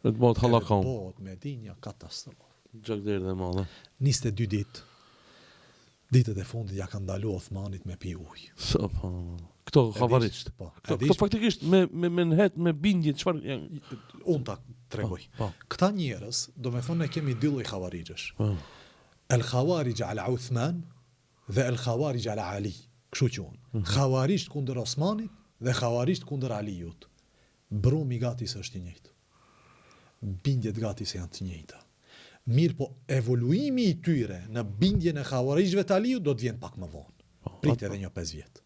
E të bëhet hallakaum. Edhe bëhet Medinja katastrofë. Gjakderdhje e madhe. 22 ditë. Ditët e fundit ja kanë ndalu Othmanit me pi ujë. Subhanallah. Këto havarixht. Po. Këto, këto faktikisht me me menhexh me bindje çfarë janë. Unë ta tregoj. Po, po. Këta njerëz, domethënë ne kemi dy lloj havarixhësh. Po. El Khawarij ala Uthman dhe El Khawarij ala Ali. Kështu quhen. Mm -hmm. Havarixht kundër Osmanit dhe Havarixht kundër Aliut. Brumi gati se është i njëjtë. Bindjet gati se janë të njëjta. Mirëpo evoluimi i tyre në bindjen e Havarixhëve të Aliut do të vjen pak më vonë. Po, Prit edhe një 5 vjet.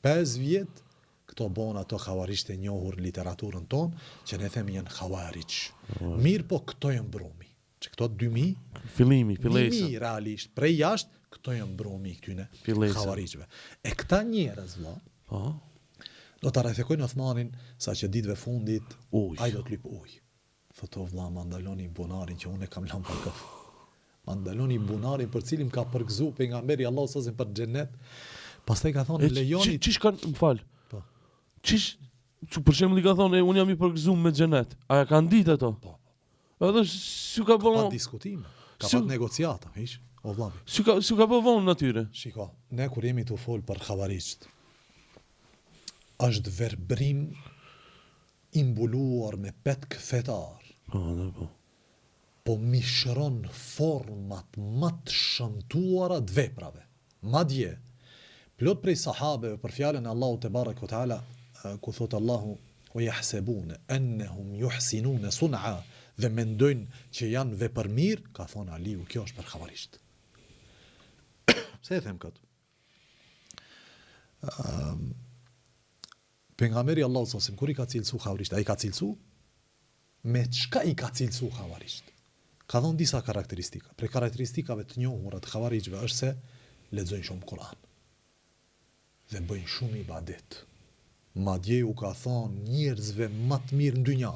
5 vjet. Këto bonë ato havarixhët e njohur në literaturën tonë, që ne themi janë havarixh. Mirëpo këto janë brumi. Që këto 2000 Fillimi, fillesa. 1000 realisht prej jashtë, këto janë brumi i këtyne havarixhëve. E këta njerëz vëlla, po, do ta rrethekojnë Othmanin sa që ditëve fundit ai do të lyp ujë. Thotë o vlla ma ndaloni bunarin që unë e kam lanë vakëf. Ma ndaloni bunarin për cilin m'ka përgëzu pejgamberi i Allahut sallallahu alejhi ve sellem për xhenet. Pastaj ka thonë lejoni Qysh kanë, më fal. Po. Qysh që për shembull i ka thonë e unë jam i përgëzuar me xhenet. A ja kanë ditë ato? Po. Edhe s'u ka bë Pa diskutime. Ka pat negociata, hiç. O vlla. S'u ka s'u ka bë vonë atyre. Shiko, ne kur jemi tu fol për havarixhët, është verbrim i mbuluar me petk fetar. Po, dhe po. Po mishëron format më të shëmtuara të veprave. Madje, plot prej sahabeve për fjalën e Allahut te bareke ve teala, ku thotë Allahu, Wa yahsebune ennehum yuhsinune sun'a, dhe mendojnë që janë vepërmirë, ka thonë Aliu, kjo është për havarixhët. Pse e them këtë? Ëm Pejgamberi i Allahut sallallahu alejhi ve sellem kur i ka cilësu havarixhët, a i ka cilësu? Me çka i ka cilësu havarixhët? Ka dhënë disa karakteristika. Prej karakteristikave të njohura të havarixhëve është se lexojnë shumë Kur'an dhe bëjnë shumë ibadet. Madje u ka thënë njerëzve më të mirë në dynja,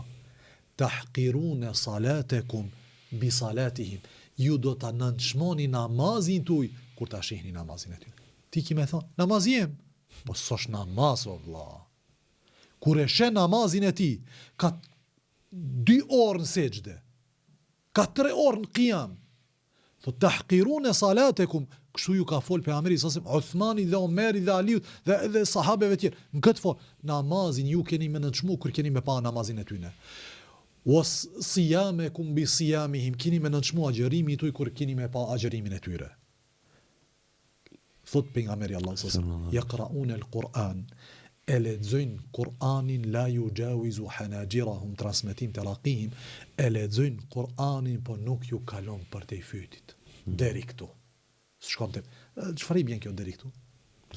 Tahqirune salatekum bi salatihim, ju do ta nënçmoni namazin tuaj kur ta shihni namazin e tyre. Ti ki me thonë, namazi jem, Po s'osht namaz o vlla. Kur e sheh namazin e tij, ka dy orë në sexhde, ka tre orë në kijam. Thot tahqirune salatekum, kështu ju ka fol pejgamberi sa selam Uthmanit dhe Omerit dhe Aliut dhe edhe sahabeve të tjerë. Në këtë formë, namazin ju keni me nënçmu kur keni me pa namazin e tyne. Wa sijamekum bi sijamihim, keni me nënçmu agjërimin tuj kur keni me pa agjërimin e tyre. Thotë Pejgamberi i Allahut sallallahu alejhi ve sellem, Yaqra'un al-Qur'an, e lexojnë Kur'anin la yujawizu hanajirahum, transmetim Teraqihim, e lexojnë Kur'anin po nuk ju kalon përtej fytit. Deri këtu. S'shkon te. Çfarë i bjen kjo deri këtu?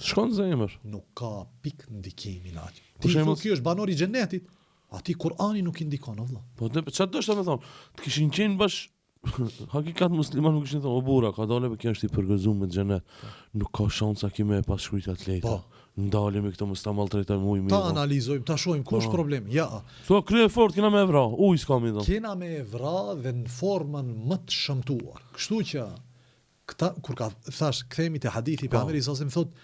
S'shkon në zemër. Nuk ka pikë ndikimi në atë. Ti thua ky është banor i xhenetit, atij Kur'ani nuk i ndikon o vëlla. Po çfarë do të thonë? Të kishin qenë bash Hakikat musliman nuk ishin thonë, o burra, ka dale për kjo është i përgëzu me xhenet. Po. Nuk ka shansa ki me e pas shkrujt atë lejta. Po. Ndalemi këto mos ta maltretojmë ujë mirë. Ta analizojmë, ta shohim ku është po. problemi. Ja. Thua krye fort kena me e vra, ujë s'ka mi dhon. Kena me e vra dhe në formën më të shëmtuar. Kështu që këta kur ka thash kthehemi te hadithi po. pejgamberi sa selam thot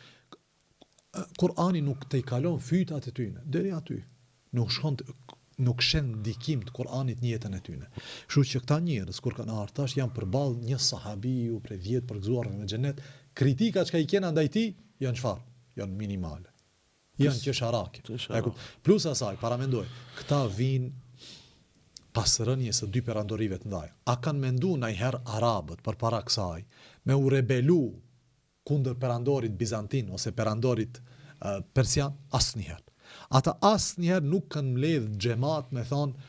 Kur'ani nuk tejkalon fytat e tyne, deri aty. Nuk shkon nuk sheh ndikim të Kur'anit në jetën e tyne. Kështu që këta njerëz kur kanë ardhur tash janë përballë një sahabiu prej 10 përgëzuarve me xhenet, kritika çka i kena ndaj tij janë çfarë? Janë minimale. Janë qesharake. Plus asaj, paramendoj, këta vijnë pas rënies së dy perandorive të mëdha. A kanë mendu najherë arabët përpara kësaj me u rebelu kundër perandorit bizantin ose perandorit persian asnjëherë. Ata asnjëherë nuk kanë mbledh xhemat me thonë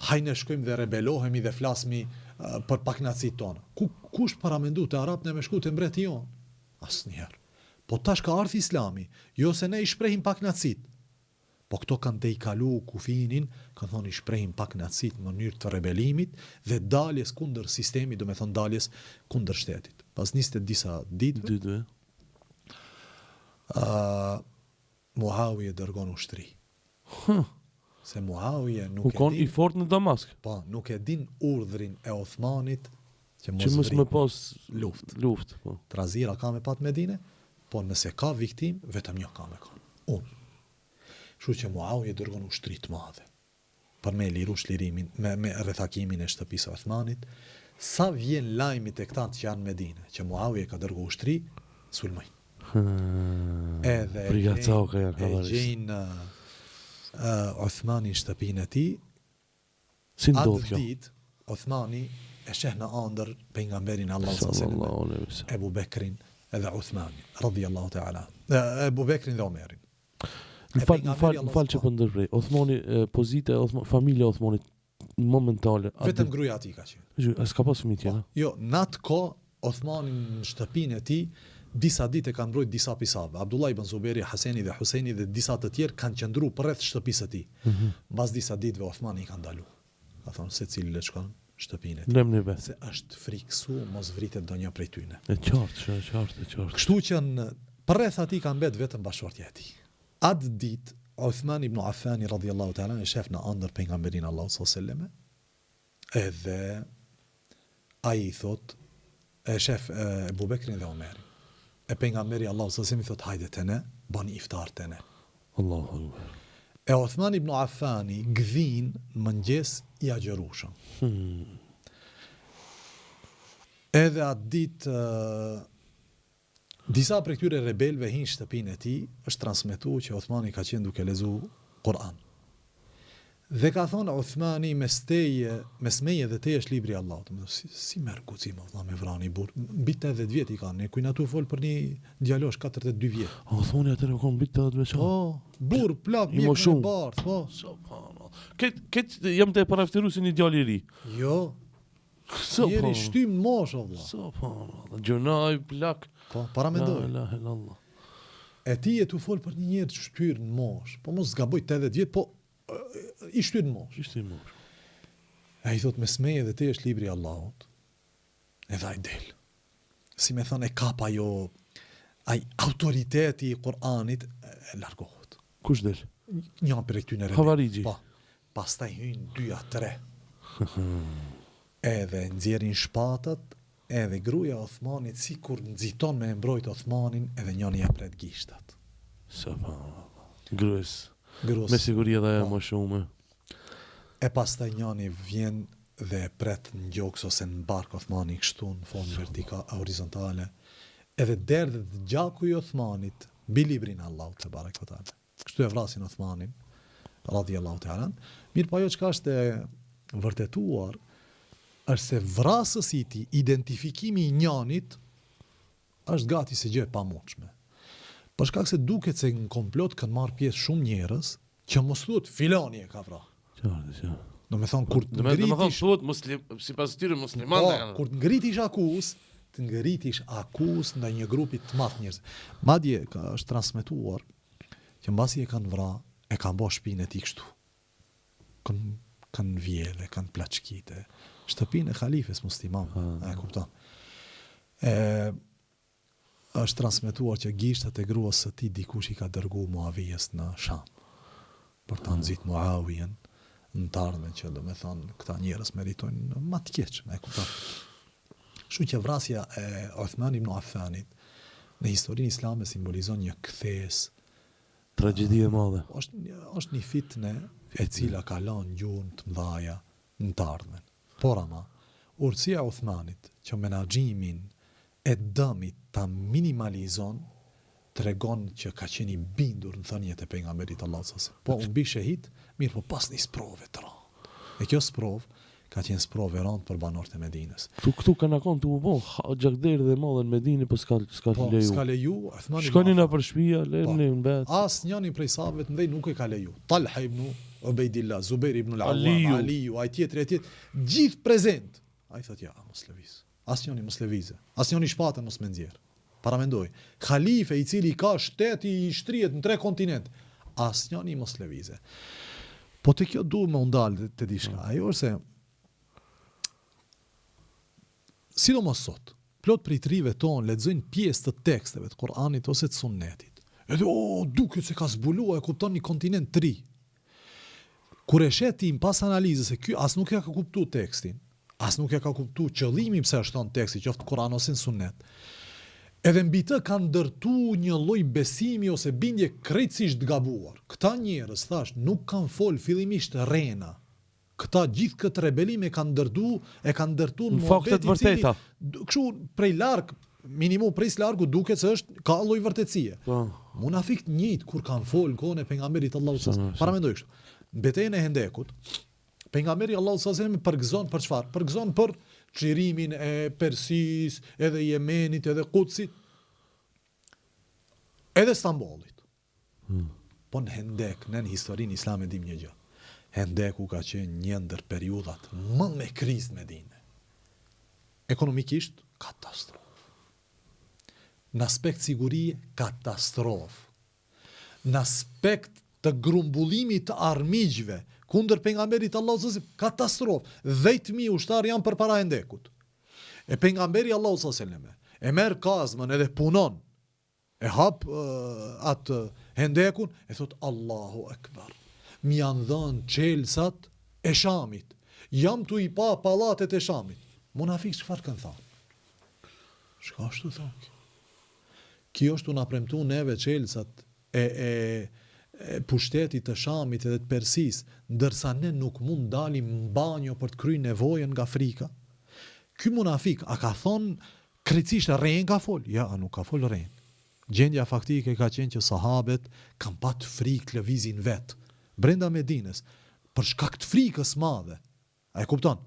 haj ne shkojmë dhe rebelohemi dhe flasmi për pakënaqësitë tona. Ku kush paramendu te arabët ne me shku te mbreti jonë? Asnjëherë. Po tash ka ardh Islami, jo se ne i shprehim pakënaqësitë, Po këto kanë tejkalu kufinin, kanë thonë i shprehim pakënaqësitë në mënyrë të rebelimit dhe daljes kundër sistemit, domethënë daljes kundër shtetit. Pas njëzet e disa ditëve, Ditëve. ë Muawije dërgon ushtri. Hë. Se Muawije nuk e din. U kon i fortë në Damask. Po, nuk e din urdhrin e Othmanit që mos, që mos me pas luftë. Luftë, po. Trazira ka me pat Medine, po nëse ka viktimë, vetëm një ka me kon. Unë. Kështu që Muawije dërgon ushtri të madhe për me liru çlirimin, me me rrethakimin e shtëpisë së Uthmanit. Sa vjen lajmi te këta që janë në Medinë, që Muawije ka dërgu ushtri, sulmojnë. Edhe e gjejnë, e gjejnë uh, Uthmanin në shtëpinë e tij, Si ndodh kjo? Atë ditë, Uthmani e sheh në andër pejgamberin e Allahut sallallahu alejhi ve sellem, Ebu Bekrin edhe Uthmanin, radhiyallahu ta'ala. Ebu Bekrin dhe Omerin. Më fal, më fal, më fal që po ndërprej. Uthmani pozita e Uthman, familja e Uthmanit momentale. Vetëm gruaja e tij ka qenë. Jo, s'ka pas fëmijë tjerë. Po, jo, në atë kohë Uthmani në shtëpinë e tij. Disa ditë e kanë mbrojt disa pi sahabëve. Abdullah ibn Zuberi, Haseni dhe Husejni dhe disa të tjerë kanë qëndru përreth shtëpisë së tij. Mbas disa ditëve Othmani i ka ndalu. Ka thonë secili le të shkon në shtëpinë e tij. Lemni vet. Se është frikësu mos vritet ndonjë prej tyne. E qartë, shumë e qartë, e qartë. Kështu që në përreth atij ka mbet vetëm bashkëshortja e tij. Atë ditë Uthman ibn Affani radhiyallahu ta'ala e shef në ëndërr pejgamberin e Allahut sallallahu alejhi ve selleme, Edhe ai i thotë, e shef Ebu Bekrin dhe Omerin. E pejgamberi i Allahut sallallahu alejhi ve sellem i thotë, hajde te ne, bani iftar te ne. Allahu Akbar. E Othman ibn Affani gdhin në mëngjes i agjërueshëm. Hmm. Edhe atë ditë Disa prej këtyre rebelëve hinë shtëpinë e tij, është transmetu që Uthmani ka qenë duke lexu Kur'an. Dhe ka thonë Uthmani mes teje, mes meje dhe teje është libri i Allahut. Domethënë si, si merr guxim o vëlla me vra një burrë, mbi 80 vjet i ka, ne kujna tu fol për një djalosh 42 vjet. A Uthmani atëherë u kon mbi 80 vjeçar. Po, burrë plak, mjekër e bardhë, po. Subhanallah. Kët kët jam tu e parafytyru si një djalë i ri. Jo, Njeri i shtym në moshë, o vlla. Subhanallah. Gjynah plak. Po, paramendoj. La ilaha illallah. E ti je tu fol për një njeri të shtyrë në moshë. Po mos gaboj 80 vjet, po i shtyrë në moshë. I shtyrë në moshë. E i thot mes meje dhe teje është libri i Allahut. Edhe ai del. Si me thënë e kap ajo ai autoriteti i Kur'anit e largohet. Kush del? Një prej këtyre rebelëve. Havarixhi. Po. Pastaj hyjnë dy a tre. Edhe nxjerrin shpatat, edhe gruaja e Othmanit sikur nxiton me e mbrojt Othmanin edhe njëri ja pret gishtat. Subhanallah. Grues. Grues. Me siguri edhe ajo po. më shumë. E pastaj njëri vjen dhe e pret në gjoks ose në bark Othmanin kështu në formë vertikale horizontale. Edhe derdhet gjaku i Othmanit mbi librin e Allahut tebareke ve teala. Kështu e vrasin Uthmanin, radijallahu teala. Mirëpo ajo çka është e vërtetuar është se vrasësi i tij, identifikimi i njanit është gati se gjë e pamundshme. Për shkak se duket se në komplot kanë marrë pjesë shumë njerëz që mos thuhet filani e ka vra. Qartë, qartë. Do me thonë, kur të ngritish... Do me thonë, thuhet muslim, sipas tyre musliman po, kanë. Kur të ngritish akuzë, të ngritish akuzë ndaj një grupi të madh njerëz. Madje ka është transmetuar që mbasi e kanë vra, e kanë bo shpinë e tij kështu. Kanë kanë vjedhë, kanë plaçkite. Shtëpinë e halifes musliman, e kupton. E është transmetuar që gishtat e gruas së tij dikush i ka dërgu Muavijes në Sham për ta nxit Muavijen në të ardhmen që domethënë këta njerëz meritojnë ma të keq, e kupton. Kështu që vrasja e Uthman ibn Affanit në historinë islame simbolizon një kthesë Tragjedi e madhe. Është një, është një fitne e cila ka lënë gjurmë të mëdha në të ardhmen. Por ama, urtësia e Uthmanit që menaxhimin e dëmit ta minimalizon, tregon që ka qenë i bindur në thëniet e Pejgamberit të Allahut sallallahu alejhi ve sellem. Po u bi shehid, mirëpo pas një sprove të rëndë. E kjo sprovë ka qenë sprovë e rëndë për banorët e Medinës. Këtu këtu kanë kon tu u bo gjakderdhje e madhe në Medinë, po s'ka s'ka po, leju. S'ka leju, Uthmani Shkoni nëpër shtëpia, lërni po, në vet. Asnjëri prej sahabëve të mëdhenj nuk e ka leju. Talha ibn Ubejdillah, Zubair ibn al-Awwam, Aliu, ai tjetri, ai tjetri, gjithë prezent. Ai thotë ja, mos lëviz. Asnjëri mos lëvizë. Asnjëri shpatën mos me nxjerr. Paramendoj. Halife i cili ka shteti i shtrihet në tre kontinente. Asnjëri mos lëvizë. Po te kjo du me u ndal te diçka. Mm. Ajo është se sidomos sot, plot prej të rive tonë lexojnë pjesë të teksteve të Kur'anit ose të Sunnetit. Edhe o, duket se ka zbulua e kupton një kontinent të ri. Kur e sheh ti pas analizës se ky as nuk ja ka kuptu tekstin, as nuk ja ka kuptu qëllimin pse është thënë teksti, qoftë në Kur'an ose në Sunnet, edhe mbi të ka ndërtu një lloj besimi ose bindje krejtësisht të gabuar. Këta njerëz, thash, nuk kanë fol fillimisht rrena. Këta gjithë këtë rebelim e kanë ndërtu, e kanë ndërtu në muhabet i cili kështu prej larg, minimum prej së largu duket se është ka lloj vërtetësie. Po. Munafikët njëjtë kur kanë fol në kohën e pejgamberit të Allahut sa paramendoj kështu. Në betejën e Hendekut, pejgamberi i Allahut sa selam përgëzon për çfarë? Përgëzon për çlirimin e Persisë, edhe Jemenit, edhe Kudsit, edhe Stambollit. Po në Hendek, ne në historinë islame dimë një gjë. Hendeku ka qenë një ndër periudhat më me krizë në Medinë. Ekonomikisht katastrofë. Në aspekt sigurie, katastrofë. Në aspekt të grumbullimit të armiqve kundër pejgamberit të Allahut sallallahu alejhi wasallam, katastrofë. 10000 ushtarë janë përpara hendekut. E pejgamberi i Allahut sallallahu alejhi wasallam e merr kazmën edhe punon. E hap atë hendekun e thot Allahu Ekber. Më janë dhënë çelësat e Shamit. Jam tu i pa pallatet e Shamit. Munafikët çfarë kanë thënë? Çka është tu thonë ky? Ky është tu na premtu neve çelësat e, e, e pushtetit të Shamit edhe të Persisë, ndërsa ne nuk mund dalim në banjo për të kry nevojën nga frika. Ky munafik a ka thonë krejtësisht rrenë ka fol? Ja, a nuk ka fol rrenë. Gjendja faktike ka qenë që sahabet kanë pat frikë të lëvizin vetë brenda Medinës për shkak të frikës madhe. A e kupton?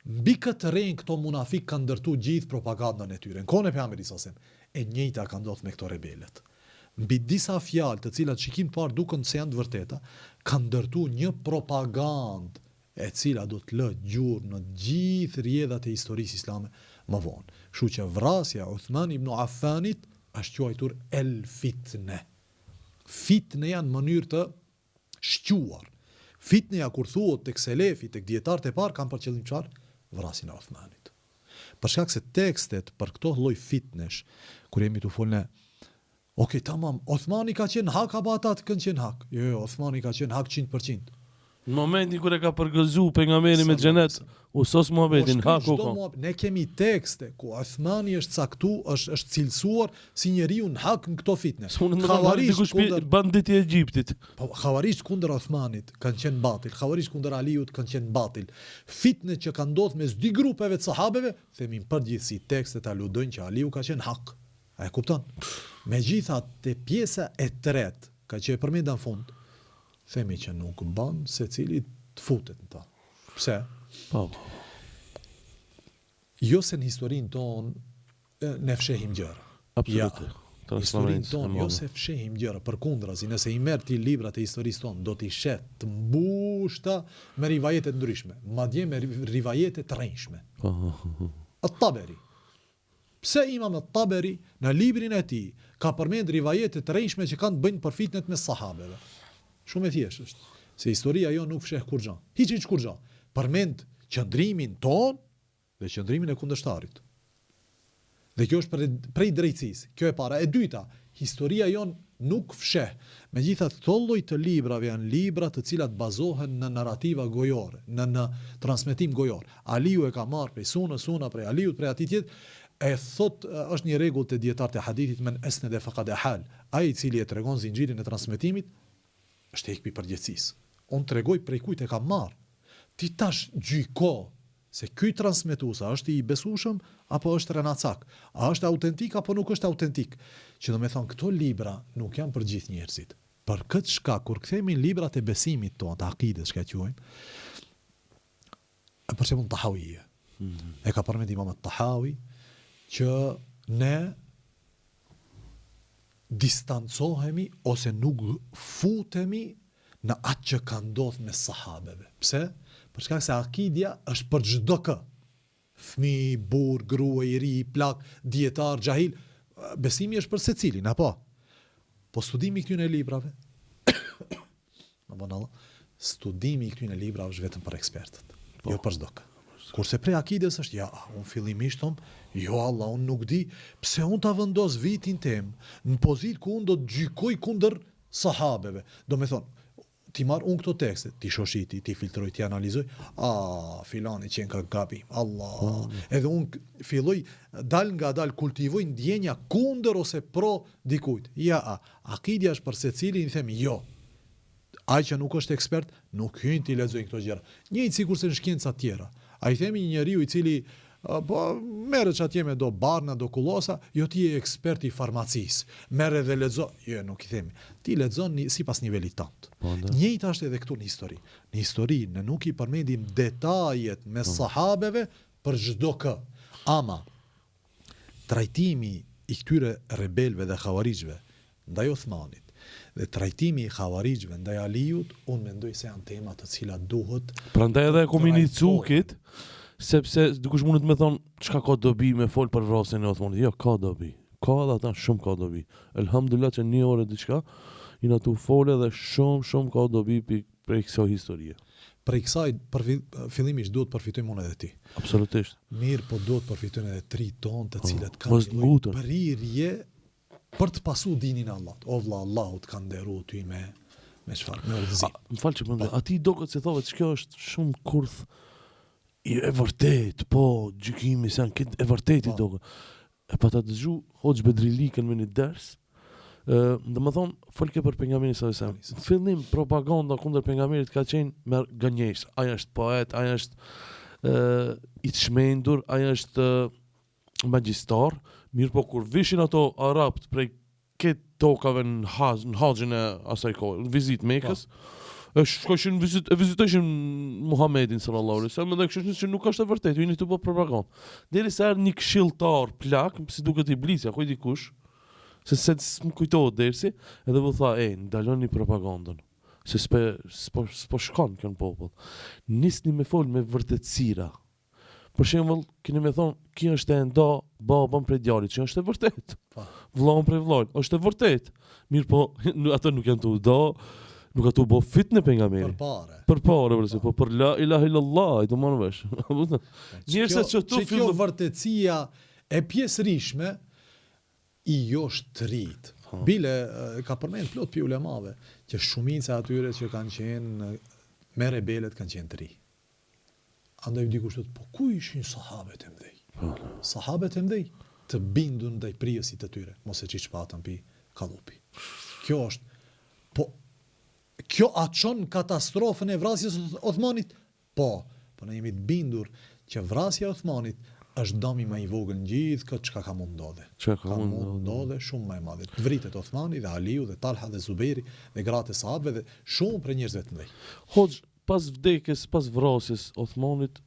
Mbi këtë rrenë këto munafikë kanë ndërtu gjithë propagandën e tyre. Në kohën e Pejgamberit sallallahu alejhi wasallam, e njëjta ka ndodhur me këto rebelët. Mbi disa fjalë të cilat shikim të parë duken se janë të vërteta, kanë ndërtu një propagandë e cila do të lë gjurmë në të gjithë rrjedhat e historisë islame më vonë. Kështu që vrasja e Uthman ibn Affanit është quajtur El Fitne. Fitneja në mënyrë të shquar. Fitneja kur thuhet tek selefi, tek dijetarët e parë kanë për qëllim çfarë? Vrasjen e Uthmanit. Për shkak se tekstet për këto lloj fitnesh, kur jemi tu fol ne, ok, tamam, Uthmani ka qenë hak apo ata kanë qenë hak? Jo, jo, Uthmani ka qenë hak 100%. Në momentin kur e ka përgëzu pejgamberi me xhenet, u sos muhabetin, hak u kon. Ne kemi tekste ku Uthmani është caktu, është është cilësuar si njeriu në hak në këto fitne. Havarixht kundër bandit i Egjiptit. Po Havarixht kundër Uthmanit kanë qenë batil, Havarixht kundër Aliut kanë qenë batil. Fitne që kanë ndodhur mes dy grupeve të sahabeve, themi në përgjithësi tekstet aludojnë që Aliu ka qenë hak. A e kupton? Megjithatë, te pjesa e tretë, ka që e përmenda në fund, Themi që nuk ban secili të futet në ta. Pse? Po, po. Jo se në historinë tonë ne fshehim gjëra. Absolutisht. Ja. Në historinë tonë jo se fshehim gjëra, përkundrazi, nëse i merr ti librat e historisë tonë, do t'i sheh të mbushta me rivajete të ndryshme, madje me rivajete të rrejshme. Po, po, po. At-Taberi, Pse Imam et-Taberi në librin e tij ka përmend rivajete të rrejshme që kanë të bëjnë për fitnet mes sahabeve? Shumë e thjeshtë është, se historia jonë nuk fsheh kurrgjë. Hiç hiç kurrgjë. Përmend qëndrimin tonë dhe qëndrimin e kundërshtarit. Dhe kjo është prej, prej drejtësisë. Kjo e para. E dyta, historia jonë nuk fsheh. Megjithatë, këto lloj të librave janë libra të cilat bazohen në narrativa gojore, në në transmetim gojor. Aliu e ka marrë prej Sunës, Suna prej Aliut, prej atij tjetrit, e thotë, është një rregull te dijetarët e hadithit men esnede faqad ehal, ai i cili e tregon zinxhirin e transmetimit, është hek prej përgjegjësisë. Unë tregoj prej kujt e kam marrë. Ti tash gjyko se ky transmetues a është i besueshëm apo është rrenacak, a është autentik apo nuk është autentik. Që do me thonë këto libra nuk janë për gjithë njerëzit. Për këtë shkak kur kthehemi në librat e besimit tonë, të akides çka e quajmë, për shembull Tahawije. Mm -hmm. E ka përmend Imam Tahawi që ne distancohemi ose nuk futemi në atë që ka ndodhur mes sahabeve. Pse? Për shkak se akidja është për çdo kë. Fëmijë, burrë, grua, i ri, plak, dijetar, xhahil, besimi është për secilin, apo? Po studimi i këtyre librave, më bon Allah, studimi i këtyre librave është vetëm për ekspertët, po. jo për çdo kë. Kurse prej akides është, ja, unë fillimisht thom, jo Allah, unë nuk di, pse unë ta vendos vetin tem në pozitë ku unë do të gjykoj kundër sahabeve. Do me thonë, t'i marr unë këto tekste, t'i shoshiti, t'i filtroj, t'i analizoj, a, filani qenka gabim, Allah, po. edhe unë filloj, dal nga dal, kultivoj ndjenja kundër ose pro dikujt. Ja, a, akidja është për secilin, i them, jo, ai që nuk është ekspert, nuk hyn t'i lexojë këto gjëra. Njëjtë sikurse në shkenca tjera. A i themi një njeriu i cili po merret atje me do barna, do kullosa, jo ti je ekspert i farmacisë. Merre dhe lexo, jo nuk i themi. Ti lexon një, sipas nivelit tënd. Po, Njëjtë është edhe këtu në histori. Në histori ne nuk i përmendim detajet mes po. sahabeve për çdo kë. Ama trajtimi i këtyre rebelëve dhe havarixhëve ndaj Uthmanit dhe trajtimi i havarixhëve ndaj Aliut, unë mendoj se janë tema të cilat duhet Prandaj edhe e kom inicu kit, sepse dikush mundet me thonë çka ka dobi me fol për vrasjen e Uthmanit. Jo, ka dobi. Ka edhe ata shumë ka dobi. Elhamdulillah që një orë e diçka jena tu fol edhe shumë shumë ka dobi pi prej kësaj historie. Prej kësaj përfi, fillimisht duhet përfitojmë unë edhe ti. Absolutisht. Mirë, po duhet përfitojnë edhe të rijtë tonë të po, cilët kanë një lloj prirje për të pasu dinin e Allahut. O vlla, Allahu të ka nderu ty me me çfarë? Me udhëzim. Më fal që po. Atij i doket se thove që kjo është shumë kurth i e vërtet, po gjykimi se janë këtë e vërtet i po. doket. E pata dëgju Hoxhë Bedri Likën me një ders, ë, domethënë, folke për pejgamberin sallallahu alajhi wasallam. Në fillim propaganda kundër pejgamberit ka qenë me gënjeshtër. Ai është poet, ai është ë i çmendur, ai është magjistar, mirëpo kur vishin ato arabt prej krejt tokave në haz, në haxhin e asaj kohe, në vizitë Mekës, po. e shkojshin vizit, e vizitojshin Muhammedin sallallahu alaihi wasallam dhe kështu që nuk është e vërtetë, ju jeni tu bë propagandë. Derisa erdhi një këshilltar plak, si duket iblisi, apo dikush, se se s'më kujtohet dersi, edhe u tha, "E, ndaloni propagandën." Se s'pe s'po s'po shkon kjo në popull. Nisni me fol me vërtetësira. Për shembull, keni me thonë, ky është e nda babën prej djalit, që është e vërtet. Po. Vllaun prej vllait, është e vërtet. Mirë po, ato nuk janë tu do, nuk a tu bo fitne pejgamberi. Për pare. Për pare, për, po për la ilaha illallah, i do marrë vesh. Po, Njerëzit që tu fillu... Kjo vërtetësia e pjesërishme i josh të rijtë. Po. Bile ka përmend plot pi ulemave që shumica e atyre që kanë qenë me rebelët kanë qenë të ri. Andaj dikush thotë, po ku ishin sahabet e mdhej? Po. Sahabet e mdhej të bindun ndaj prijësit të tyre, mos e qit shpatën pi kallupi. Kjo është po kjo a çon katastrofën e vrasjes së Othmanit? Po, po ne jemi të bindur që vrasja e Othmanit është dami më i vogël në gjithë këtë çka ka mund ndodhe. Çka ka mund ndodhe shumë më e madhe. Të vritet Othmani dhe Aliu dhe Talha dhe Zuberi dhe gratë e sahabëve dhe shumë prej njerëzve të mëdhenj. Hoxhë, Pas vdekjes, pas vrasjes Othmanit,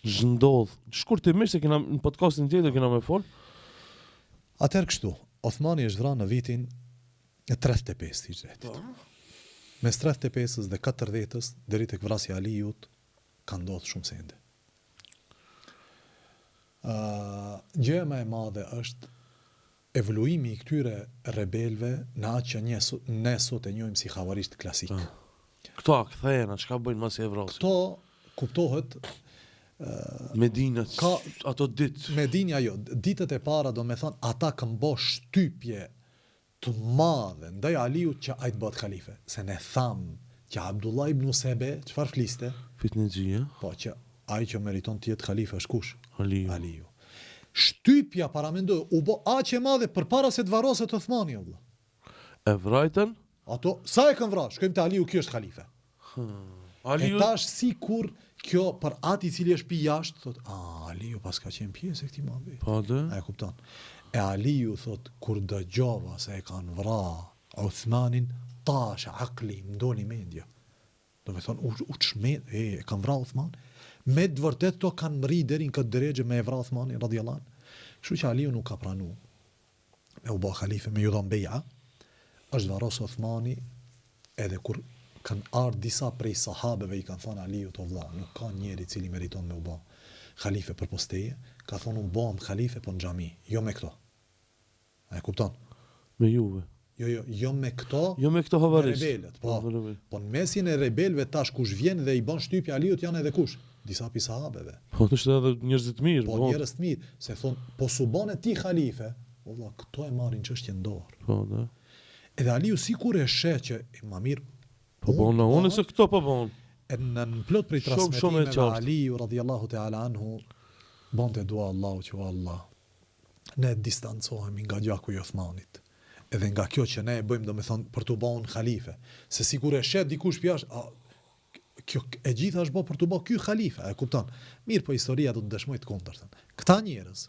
ç'ndodh? Shkurtimisht se kena në podcastin tjetër kena me fol. Atëherë kështu, Othmani është vra në vitin e 35 të Hixhretit. Po. Mes 35-ës dhe 40-ës deri tek vrasja e Aliut ka ndodhur shumë sende. Ë, gjëja më e madhe është Evoluimi i këtyre rebelëve në atë që nje ne sot e njohim si havarixhët klasikë. Këto a kthehen, a çka bëjnë masi e vrasin? Këto kuptohet Medina ka ato ditë. Medina jo, ditët e para domethënë ata kanë bo shtypje të madhe ndaj Aliut që ai të bëhet halife, se ne thamë që Abdullah ibn Sebe çfarë fliste? Fitnexhi, Po që ai që meriton të jetë halife është kush? Aliu. Aliu. Shtypja paramendo u bë aq e madhe përpara se të varroset Othmani o vëlla. E vrajtën? Ato sa e kanë vra, shkojmë te Aliu, ky është halife. Aliu... E tash sikur kjo për atë i cili është pi jashtë, thot, a, Aliu paska qenë pjesë e këtij muhabeti. Po, dhe? A e kupton? E Aliu thot, kur dëgjova se e kanë vra Uthmanin, tasha akli, më doli mendja. Domethonë, u, u çmend, e, e kanë vra Uthmanin. Me të vërtet këto kanë mri deri në këtë derexhe me e vra Uthmanin, radiallahu anhu. Kështu që Aliu nuk ka pranu me u bë halife, me ju dhon beja, është varros Othmani edhe kur kanë ardhë disa prej sahabeve i kanë thënë Aliut o vlla, nuk ka njeri i cili meriton me u bë halife përpos teje, ka thonë unë bëhem halife po në xhami, jo me këto. A e kupton? Me juve. Jo, jo, jo me këto. Jo me këto havarixhë. Me rebelët, po. Po, po në mesin e rebelëve tash kush vjen dhe i bën shtypje Aliut janë edhe kush? Disa pi sahabeve. Po, është edhe njerëz të mirë, po. Po njerëz të mirë, se thon, po s'u bane ti halife, o vlla, këto e marrin çështjen në dorë. Po, da. Edhe Aliu sikur e sheh që e, ma mirë Po bona unë se këto po bon. E në, në plot prej transmetimeve Aliu radhiyallahu ta'ala anhu bonte dua Allahu që o Allah ne distancohemi nga gjaku i Othmanit edhe nga kjo që ne e bëjmë domethënë për t'u ba unë halife se sikur e sheh dikush pi jashtë a kjo e gjitha është bë për t'u bë ky halife e kupton mirë po historia do të dëshmojë të kundërtën këta njerëz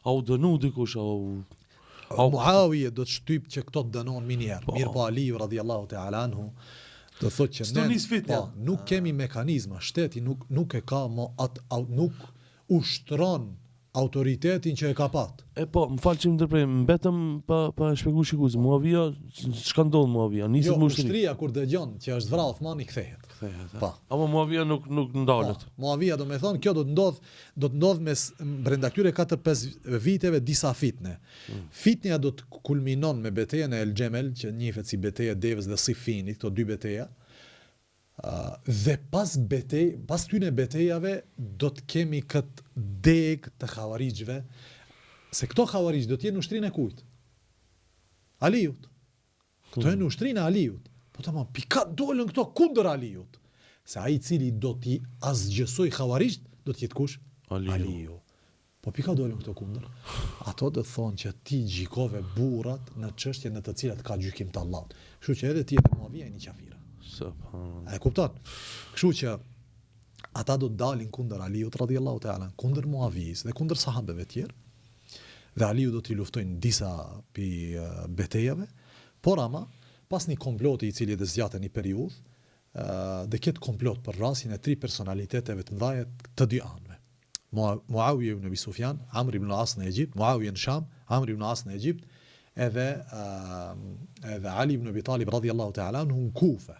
a u dënu dikush a u A Muawije do të shtyp që këto të dënohen menjëherë. Po. Mirë po Aliu radiallahu ta'ala anhu do thotë që ne po, nuk kemi mekanizma, shteti nuk nuk e ka më atë nuk ushtron. autoritetin që e ka pat. E po, më fal që ndërprej, mbetëm pa pa e shpjegu shikues. Muavia, çka ndodh Muavia? Niset jo, me ushtri. Ushtria kur dëgjon që është vra Uthmani kthehet. Kthehet. Po. Ama Muavia nuk nuk ndalet. Po, Muavia do me thonë kjo do të ndodh, do të ndodh mes brenda këtyre 4-5 viteve disa fitne. Mm. Fitnja do të kulminon me betejën e El Xhemel, që njihet si beteja e Devës dhe Sifinit, këto dy beteja. Dhe pas betej, pas këtyre betejave do të kemi këtë degë të havarixhëve, se këto havarixh do të jenë në ushtrinë e kujt? Aliut. Këto janë në ushtrinë e Aliut. Po tamam, pi ka dolën këto kundër Aliut. Se ai i cili do t'i asgjësoj havarixht, do të jetë kush? Aliu. Aliu. Po pi ka dolën këto kundër? Ato do të thonë që ti gjykove burrat në çështje në të cilat ka gjykim të Allahut. Kështu që edhe ti edhe Muavija jeni qafira. Subhanallah. A e kupton? Kështu që ata do të dalin kundër Aliut radhiyallahu ta'ala, kundër Muavisë dhe kundër sahabeve të tjerë. Dhe Aliu do t'i luftojnë disa pi betejave, por ama pas një komploti i cili dhe zgjatet një periudhë, do ketë komplot për vrasjen e tri personaliteteve të mëdha të dy anëve. Muawije ibn Abi Sufjan, Amr ibn As në Egjipt, Muawije në Sham, Amr ibn As në Egjipt, edhe edhe Ali ibn Abi Talib radhiyallahu ta'ala anhu në Kufe.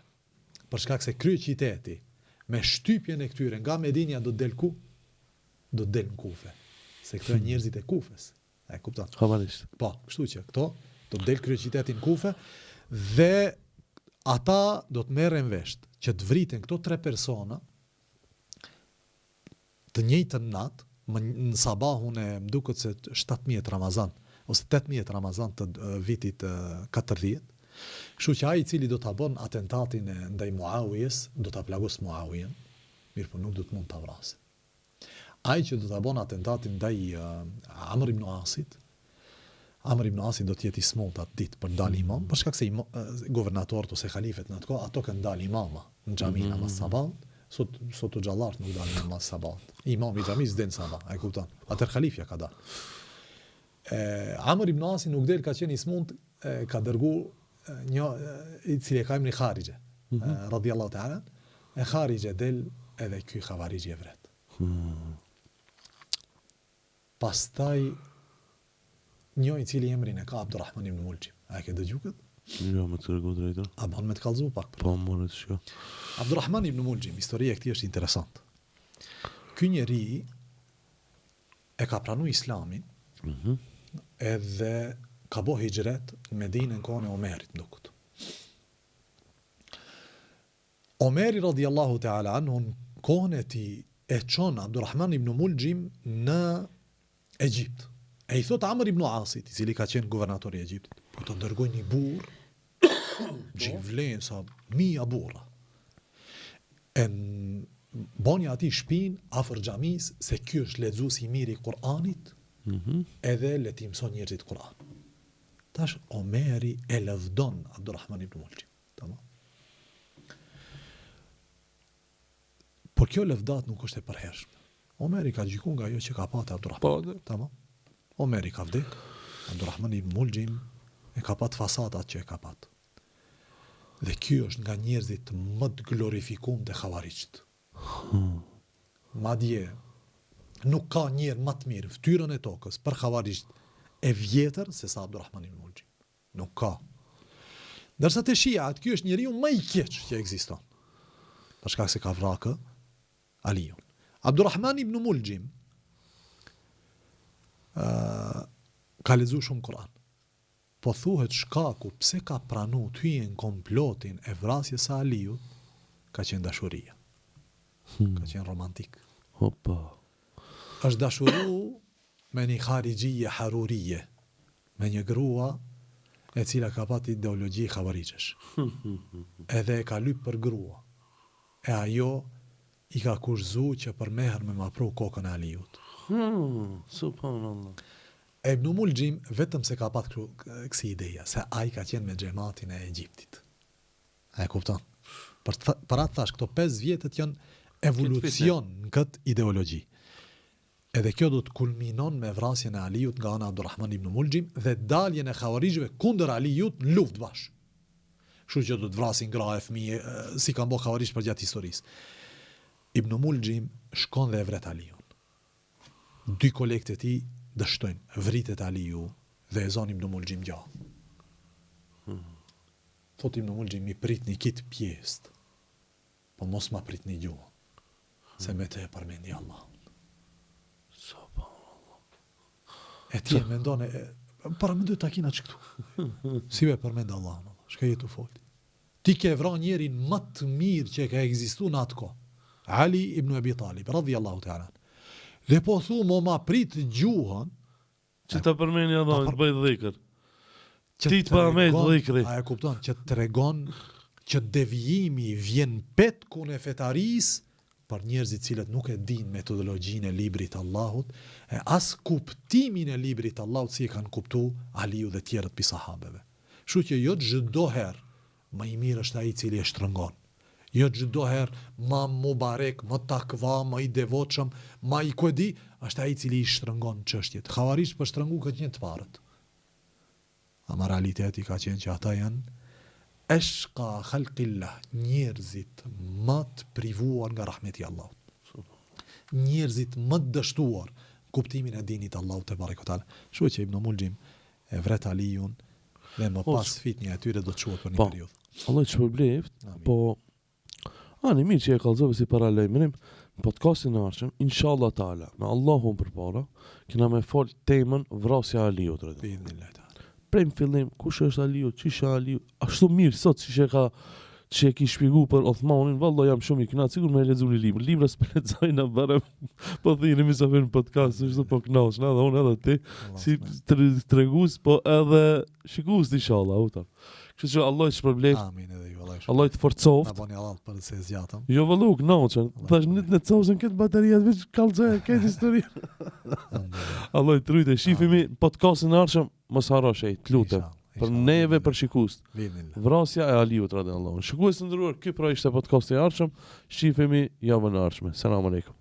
Për shkak se kryeqyteti me shtypjen e këtyre nga Medinja do të del ku? Do të del në Kufe. Se këto janë njerëzit e Kufes. E kupton? Havarixht. Po, kështu që këto do të del kryeqyteti në Kufe dhe ata do të merren vesh që të vriten këto tre persona të njëjtën natë, më në sabahun e më duket se 17 Ramazan ose 18 Ramazan të vitit 40, kështu që ai i cili do ta bën atentatin e ndaj Muawijes, do ta plagos Muawijen, mirëpo nuk do të mund ta vrasë. Ai që do ta bën atentatin ndaj Amr ibn Asit, Amr ibn Asi do të jetë i smut atë ditë për dalë imam, për shkak se guvernatorët ose halifet në atë kohë ato kanë dalë imama në xhami mm -hmm. namaz sabahut, sot sot hoxhallarët nuk dalin namaz sabahut. Imami i xhamisë del sabah, e kupton? Atëherë halifja ka dalë. E, Amr ibn Asi nuk del ka qenë i smut, e, ka dërgu një i cili e ka emrin Harixhe, mm -hmm. radiallahu ta'ala, e Harixhe del edhe ky Havarixhi e vret. Hmm. Pastaj një i cili emrin e ka Abdurrahman ibn Mulxhim. A e ke dëgju këtë? Jo, me të tregu drejtën. A ban me të kallzu pak? Po, more të shko. Abdurrahman ibn Mulxhim, historia e këtij është interesant. Ky njeri e ka pranu islamin, mm -hmm. edhe ka bo hixhret në Medinë në kohën e Omerit, më duket. Omeri radijallahu teala anhu në kohën e tij e çon Abdurrahman ibn Mulxhim në Egjipt. E i thotë Amr ibn Asit, i cili ka qenë guvernator i Egjiptit, po të dërgoj një burrë që i vlen sa mija burra. E banja atij shpinë afër xhamisë se ky është lexues i mirë i Kur'anit, mm -hmm. edhe le t'i mëson njerëzit Kur'an. Tash Omeri e lëvdon Abdurrahman ibn Mulxhim. Tamam. Por kjo lëvdatë nuk është e përhershme. Omeri ka gjyku nga ajo që ka pa te Abdurrahman. Po, dhe. Tamam. Omeri ka vdek, Abdurrahman ibn Mulxhim e ka pat fasadat që e ka pat. Dhe ky është nga njerëzit më të glorifikum te havarixhët. Hmm. Madje, nuk ka njerë më të mirë n'fytyrën e tokës për havarixhët e vjetër se sa Abdurrahman ibn Mulxhim. Nuk ka. Ndërsa te shiat, ky është njeriu më i keq që ekziston. Për shkak se ka vra kë Aliun. Abdurrahman ibn Mulxhim ë ka lexuar shumë Kur'an. Po thuhet shkaku pse ka pranu të hyjë në komplotin e vrasjes së Aliut, ka qenë dashuria. Hmm. Ka qenë romantik. Hopa. Është dashuru me një harixhije harurije, me një grua e cila ka pat ideologji havarixhësh. Edhe e ka lyp për grua. E ajo i ka kushtëzu që për mehr me ma pru kokën e Aliut. Hmm, subhanallah. E Ibn Mulxhim vetëm se ka pat kësi ideja, se ai ka qenë me xhematin e Egjiptit. A e kupton? Për të, për atë thash, këto 5 vjetët janë evolucion në këtë ideologji. Edhe kjo do të kulminon me vrasjen e Aliut nga ana e Abdurrahman ibn Mulxhim dhe daljen e Havarixhëve kundër Aliut në luftë bash. Kështu që do të vrasin gra e fëmijë, si kanë bo Havarixhët përgjatë historisë. Ibn Mulxhim shkon dhe e vret Aliun. Dy kolegët e tij dështojnë, vritet Aliu dhe e zon Ibn Mulxhim gjallë. Hmm. Thot Ibn Mulxhim, mi pritni kit pjesë, po mos ma pritni gjuhën, se me të e përmendi Allahun. E ti e mendon e paramendo ta kina qëktu. Si e përmend Allahun, Allah, çka je tu fol. Ti ke vra njerin më të mirë që ka ekzistu në atë kohë. Ali ibn Abi Talib, radhiyallahu ta'ala. Dhe po thu mo ma prit gjuhën, Që ta përmeni Allahun, të bëj dhikr. Ti të përmet dhikri. A e kupton që tregon që devijimi vjen petkun e fetarisë për njerëzit të cilët nuk e dinë metodologjinë e librit të Allahut e as kuptimin e librit të Allahut si e kanë kuptu Aliu dhe tjerët pi sahabeve. Kështu që jo çdo herë më i mirë është ai i cili e shtrëngon. Jo çdo herë ma mubarek, më takva, më i devotshëm, ma i ku e di, është ai i cili i shtrëngon çështjet. Havarixhët për shtrëngu kanë qenë të parët. Ama realiteti ka qenë që ata janë eshka khalqillah, njerëzit më të privuar nga rahmeti i Allahut. Njerëzit më të dështuar në kuptimin e dinit të Allahut tebareke ve teala. Kështu që Ibn Mulxhim e vret Aliun dhe më pas fitnja e tyre do të shuhet për një po, periudhë. Allahu të shpërbleft, po Ani mirë që e kallzove si paralajmërim në podcastin e ardhshëm, inshallah taala, me Allahun përpara, kena me fol temën vrasja e Aliut Biidhnillah taala. Prej në fillim, kush është Aliu, qysh është Aliu, ashtu mirë sot siç e ka që e ki shpjegu për Othmanin, valla jam shumë i kënaqur, sikur me e lexu një libër. Libra s'po lexoj na bërëm, po thirri mysafir në podcast, ashtu po kënaqna edhe unë edhe ti, si tregues, po edhe shikues inshallah, u Kështu që Allahu të shpërbleft. Amin edhe ju, Allahu. Allahu të forcoft. Na boni hallall për se zgjatëm. Jo vëllau, kënaqem. Tash në të cosën këtë bateria veç kallzoj këtë histori. Allahu të rujtë. Shifemi në podcastin e ardhshëm, mos harro shej, të lutem. Për neve për shikues. Vrasja e Aliut radiallahu. Shikues të nderuar, ky pra ishte podcasti i ardhshëm. Shifemi javën e ardhshme. Selam aleikum.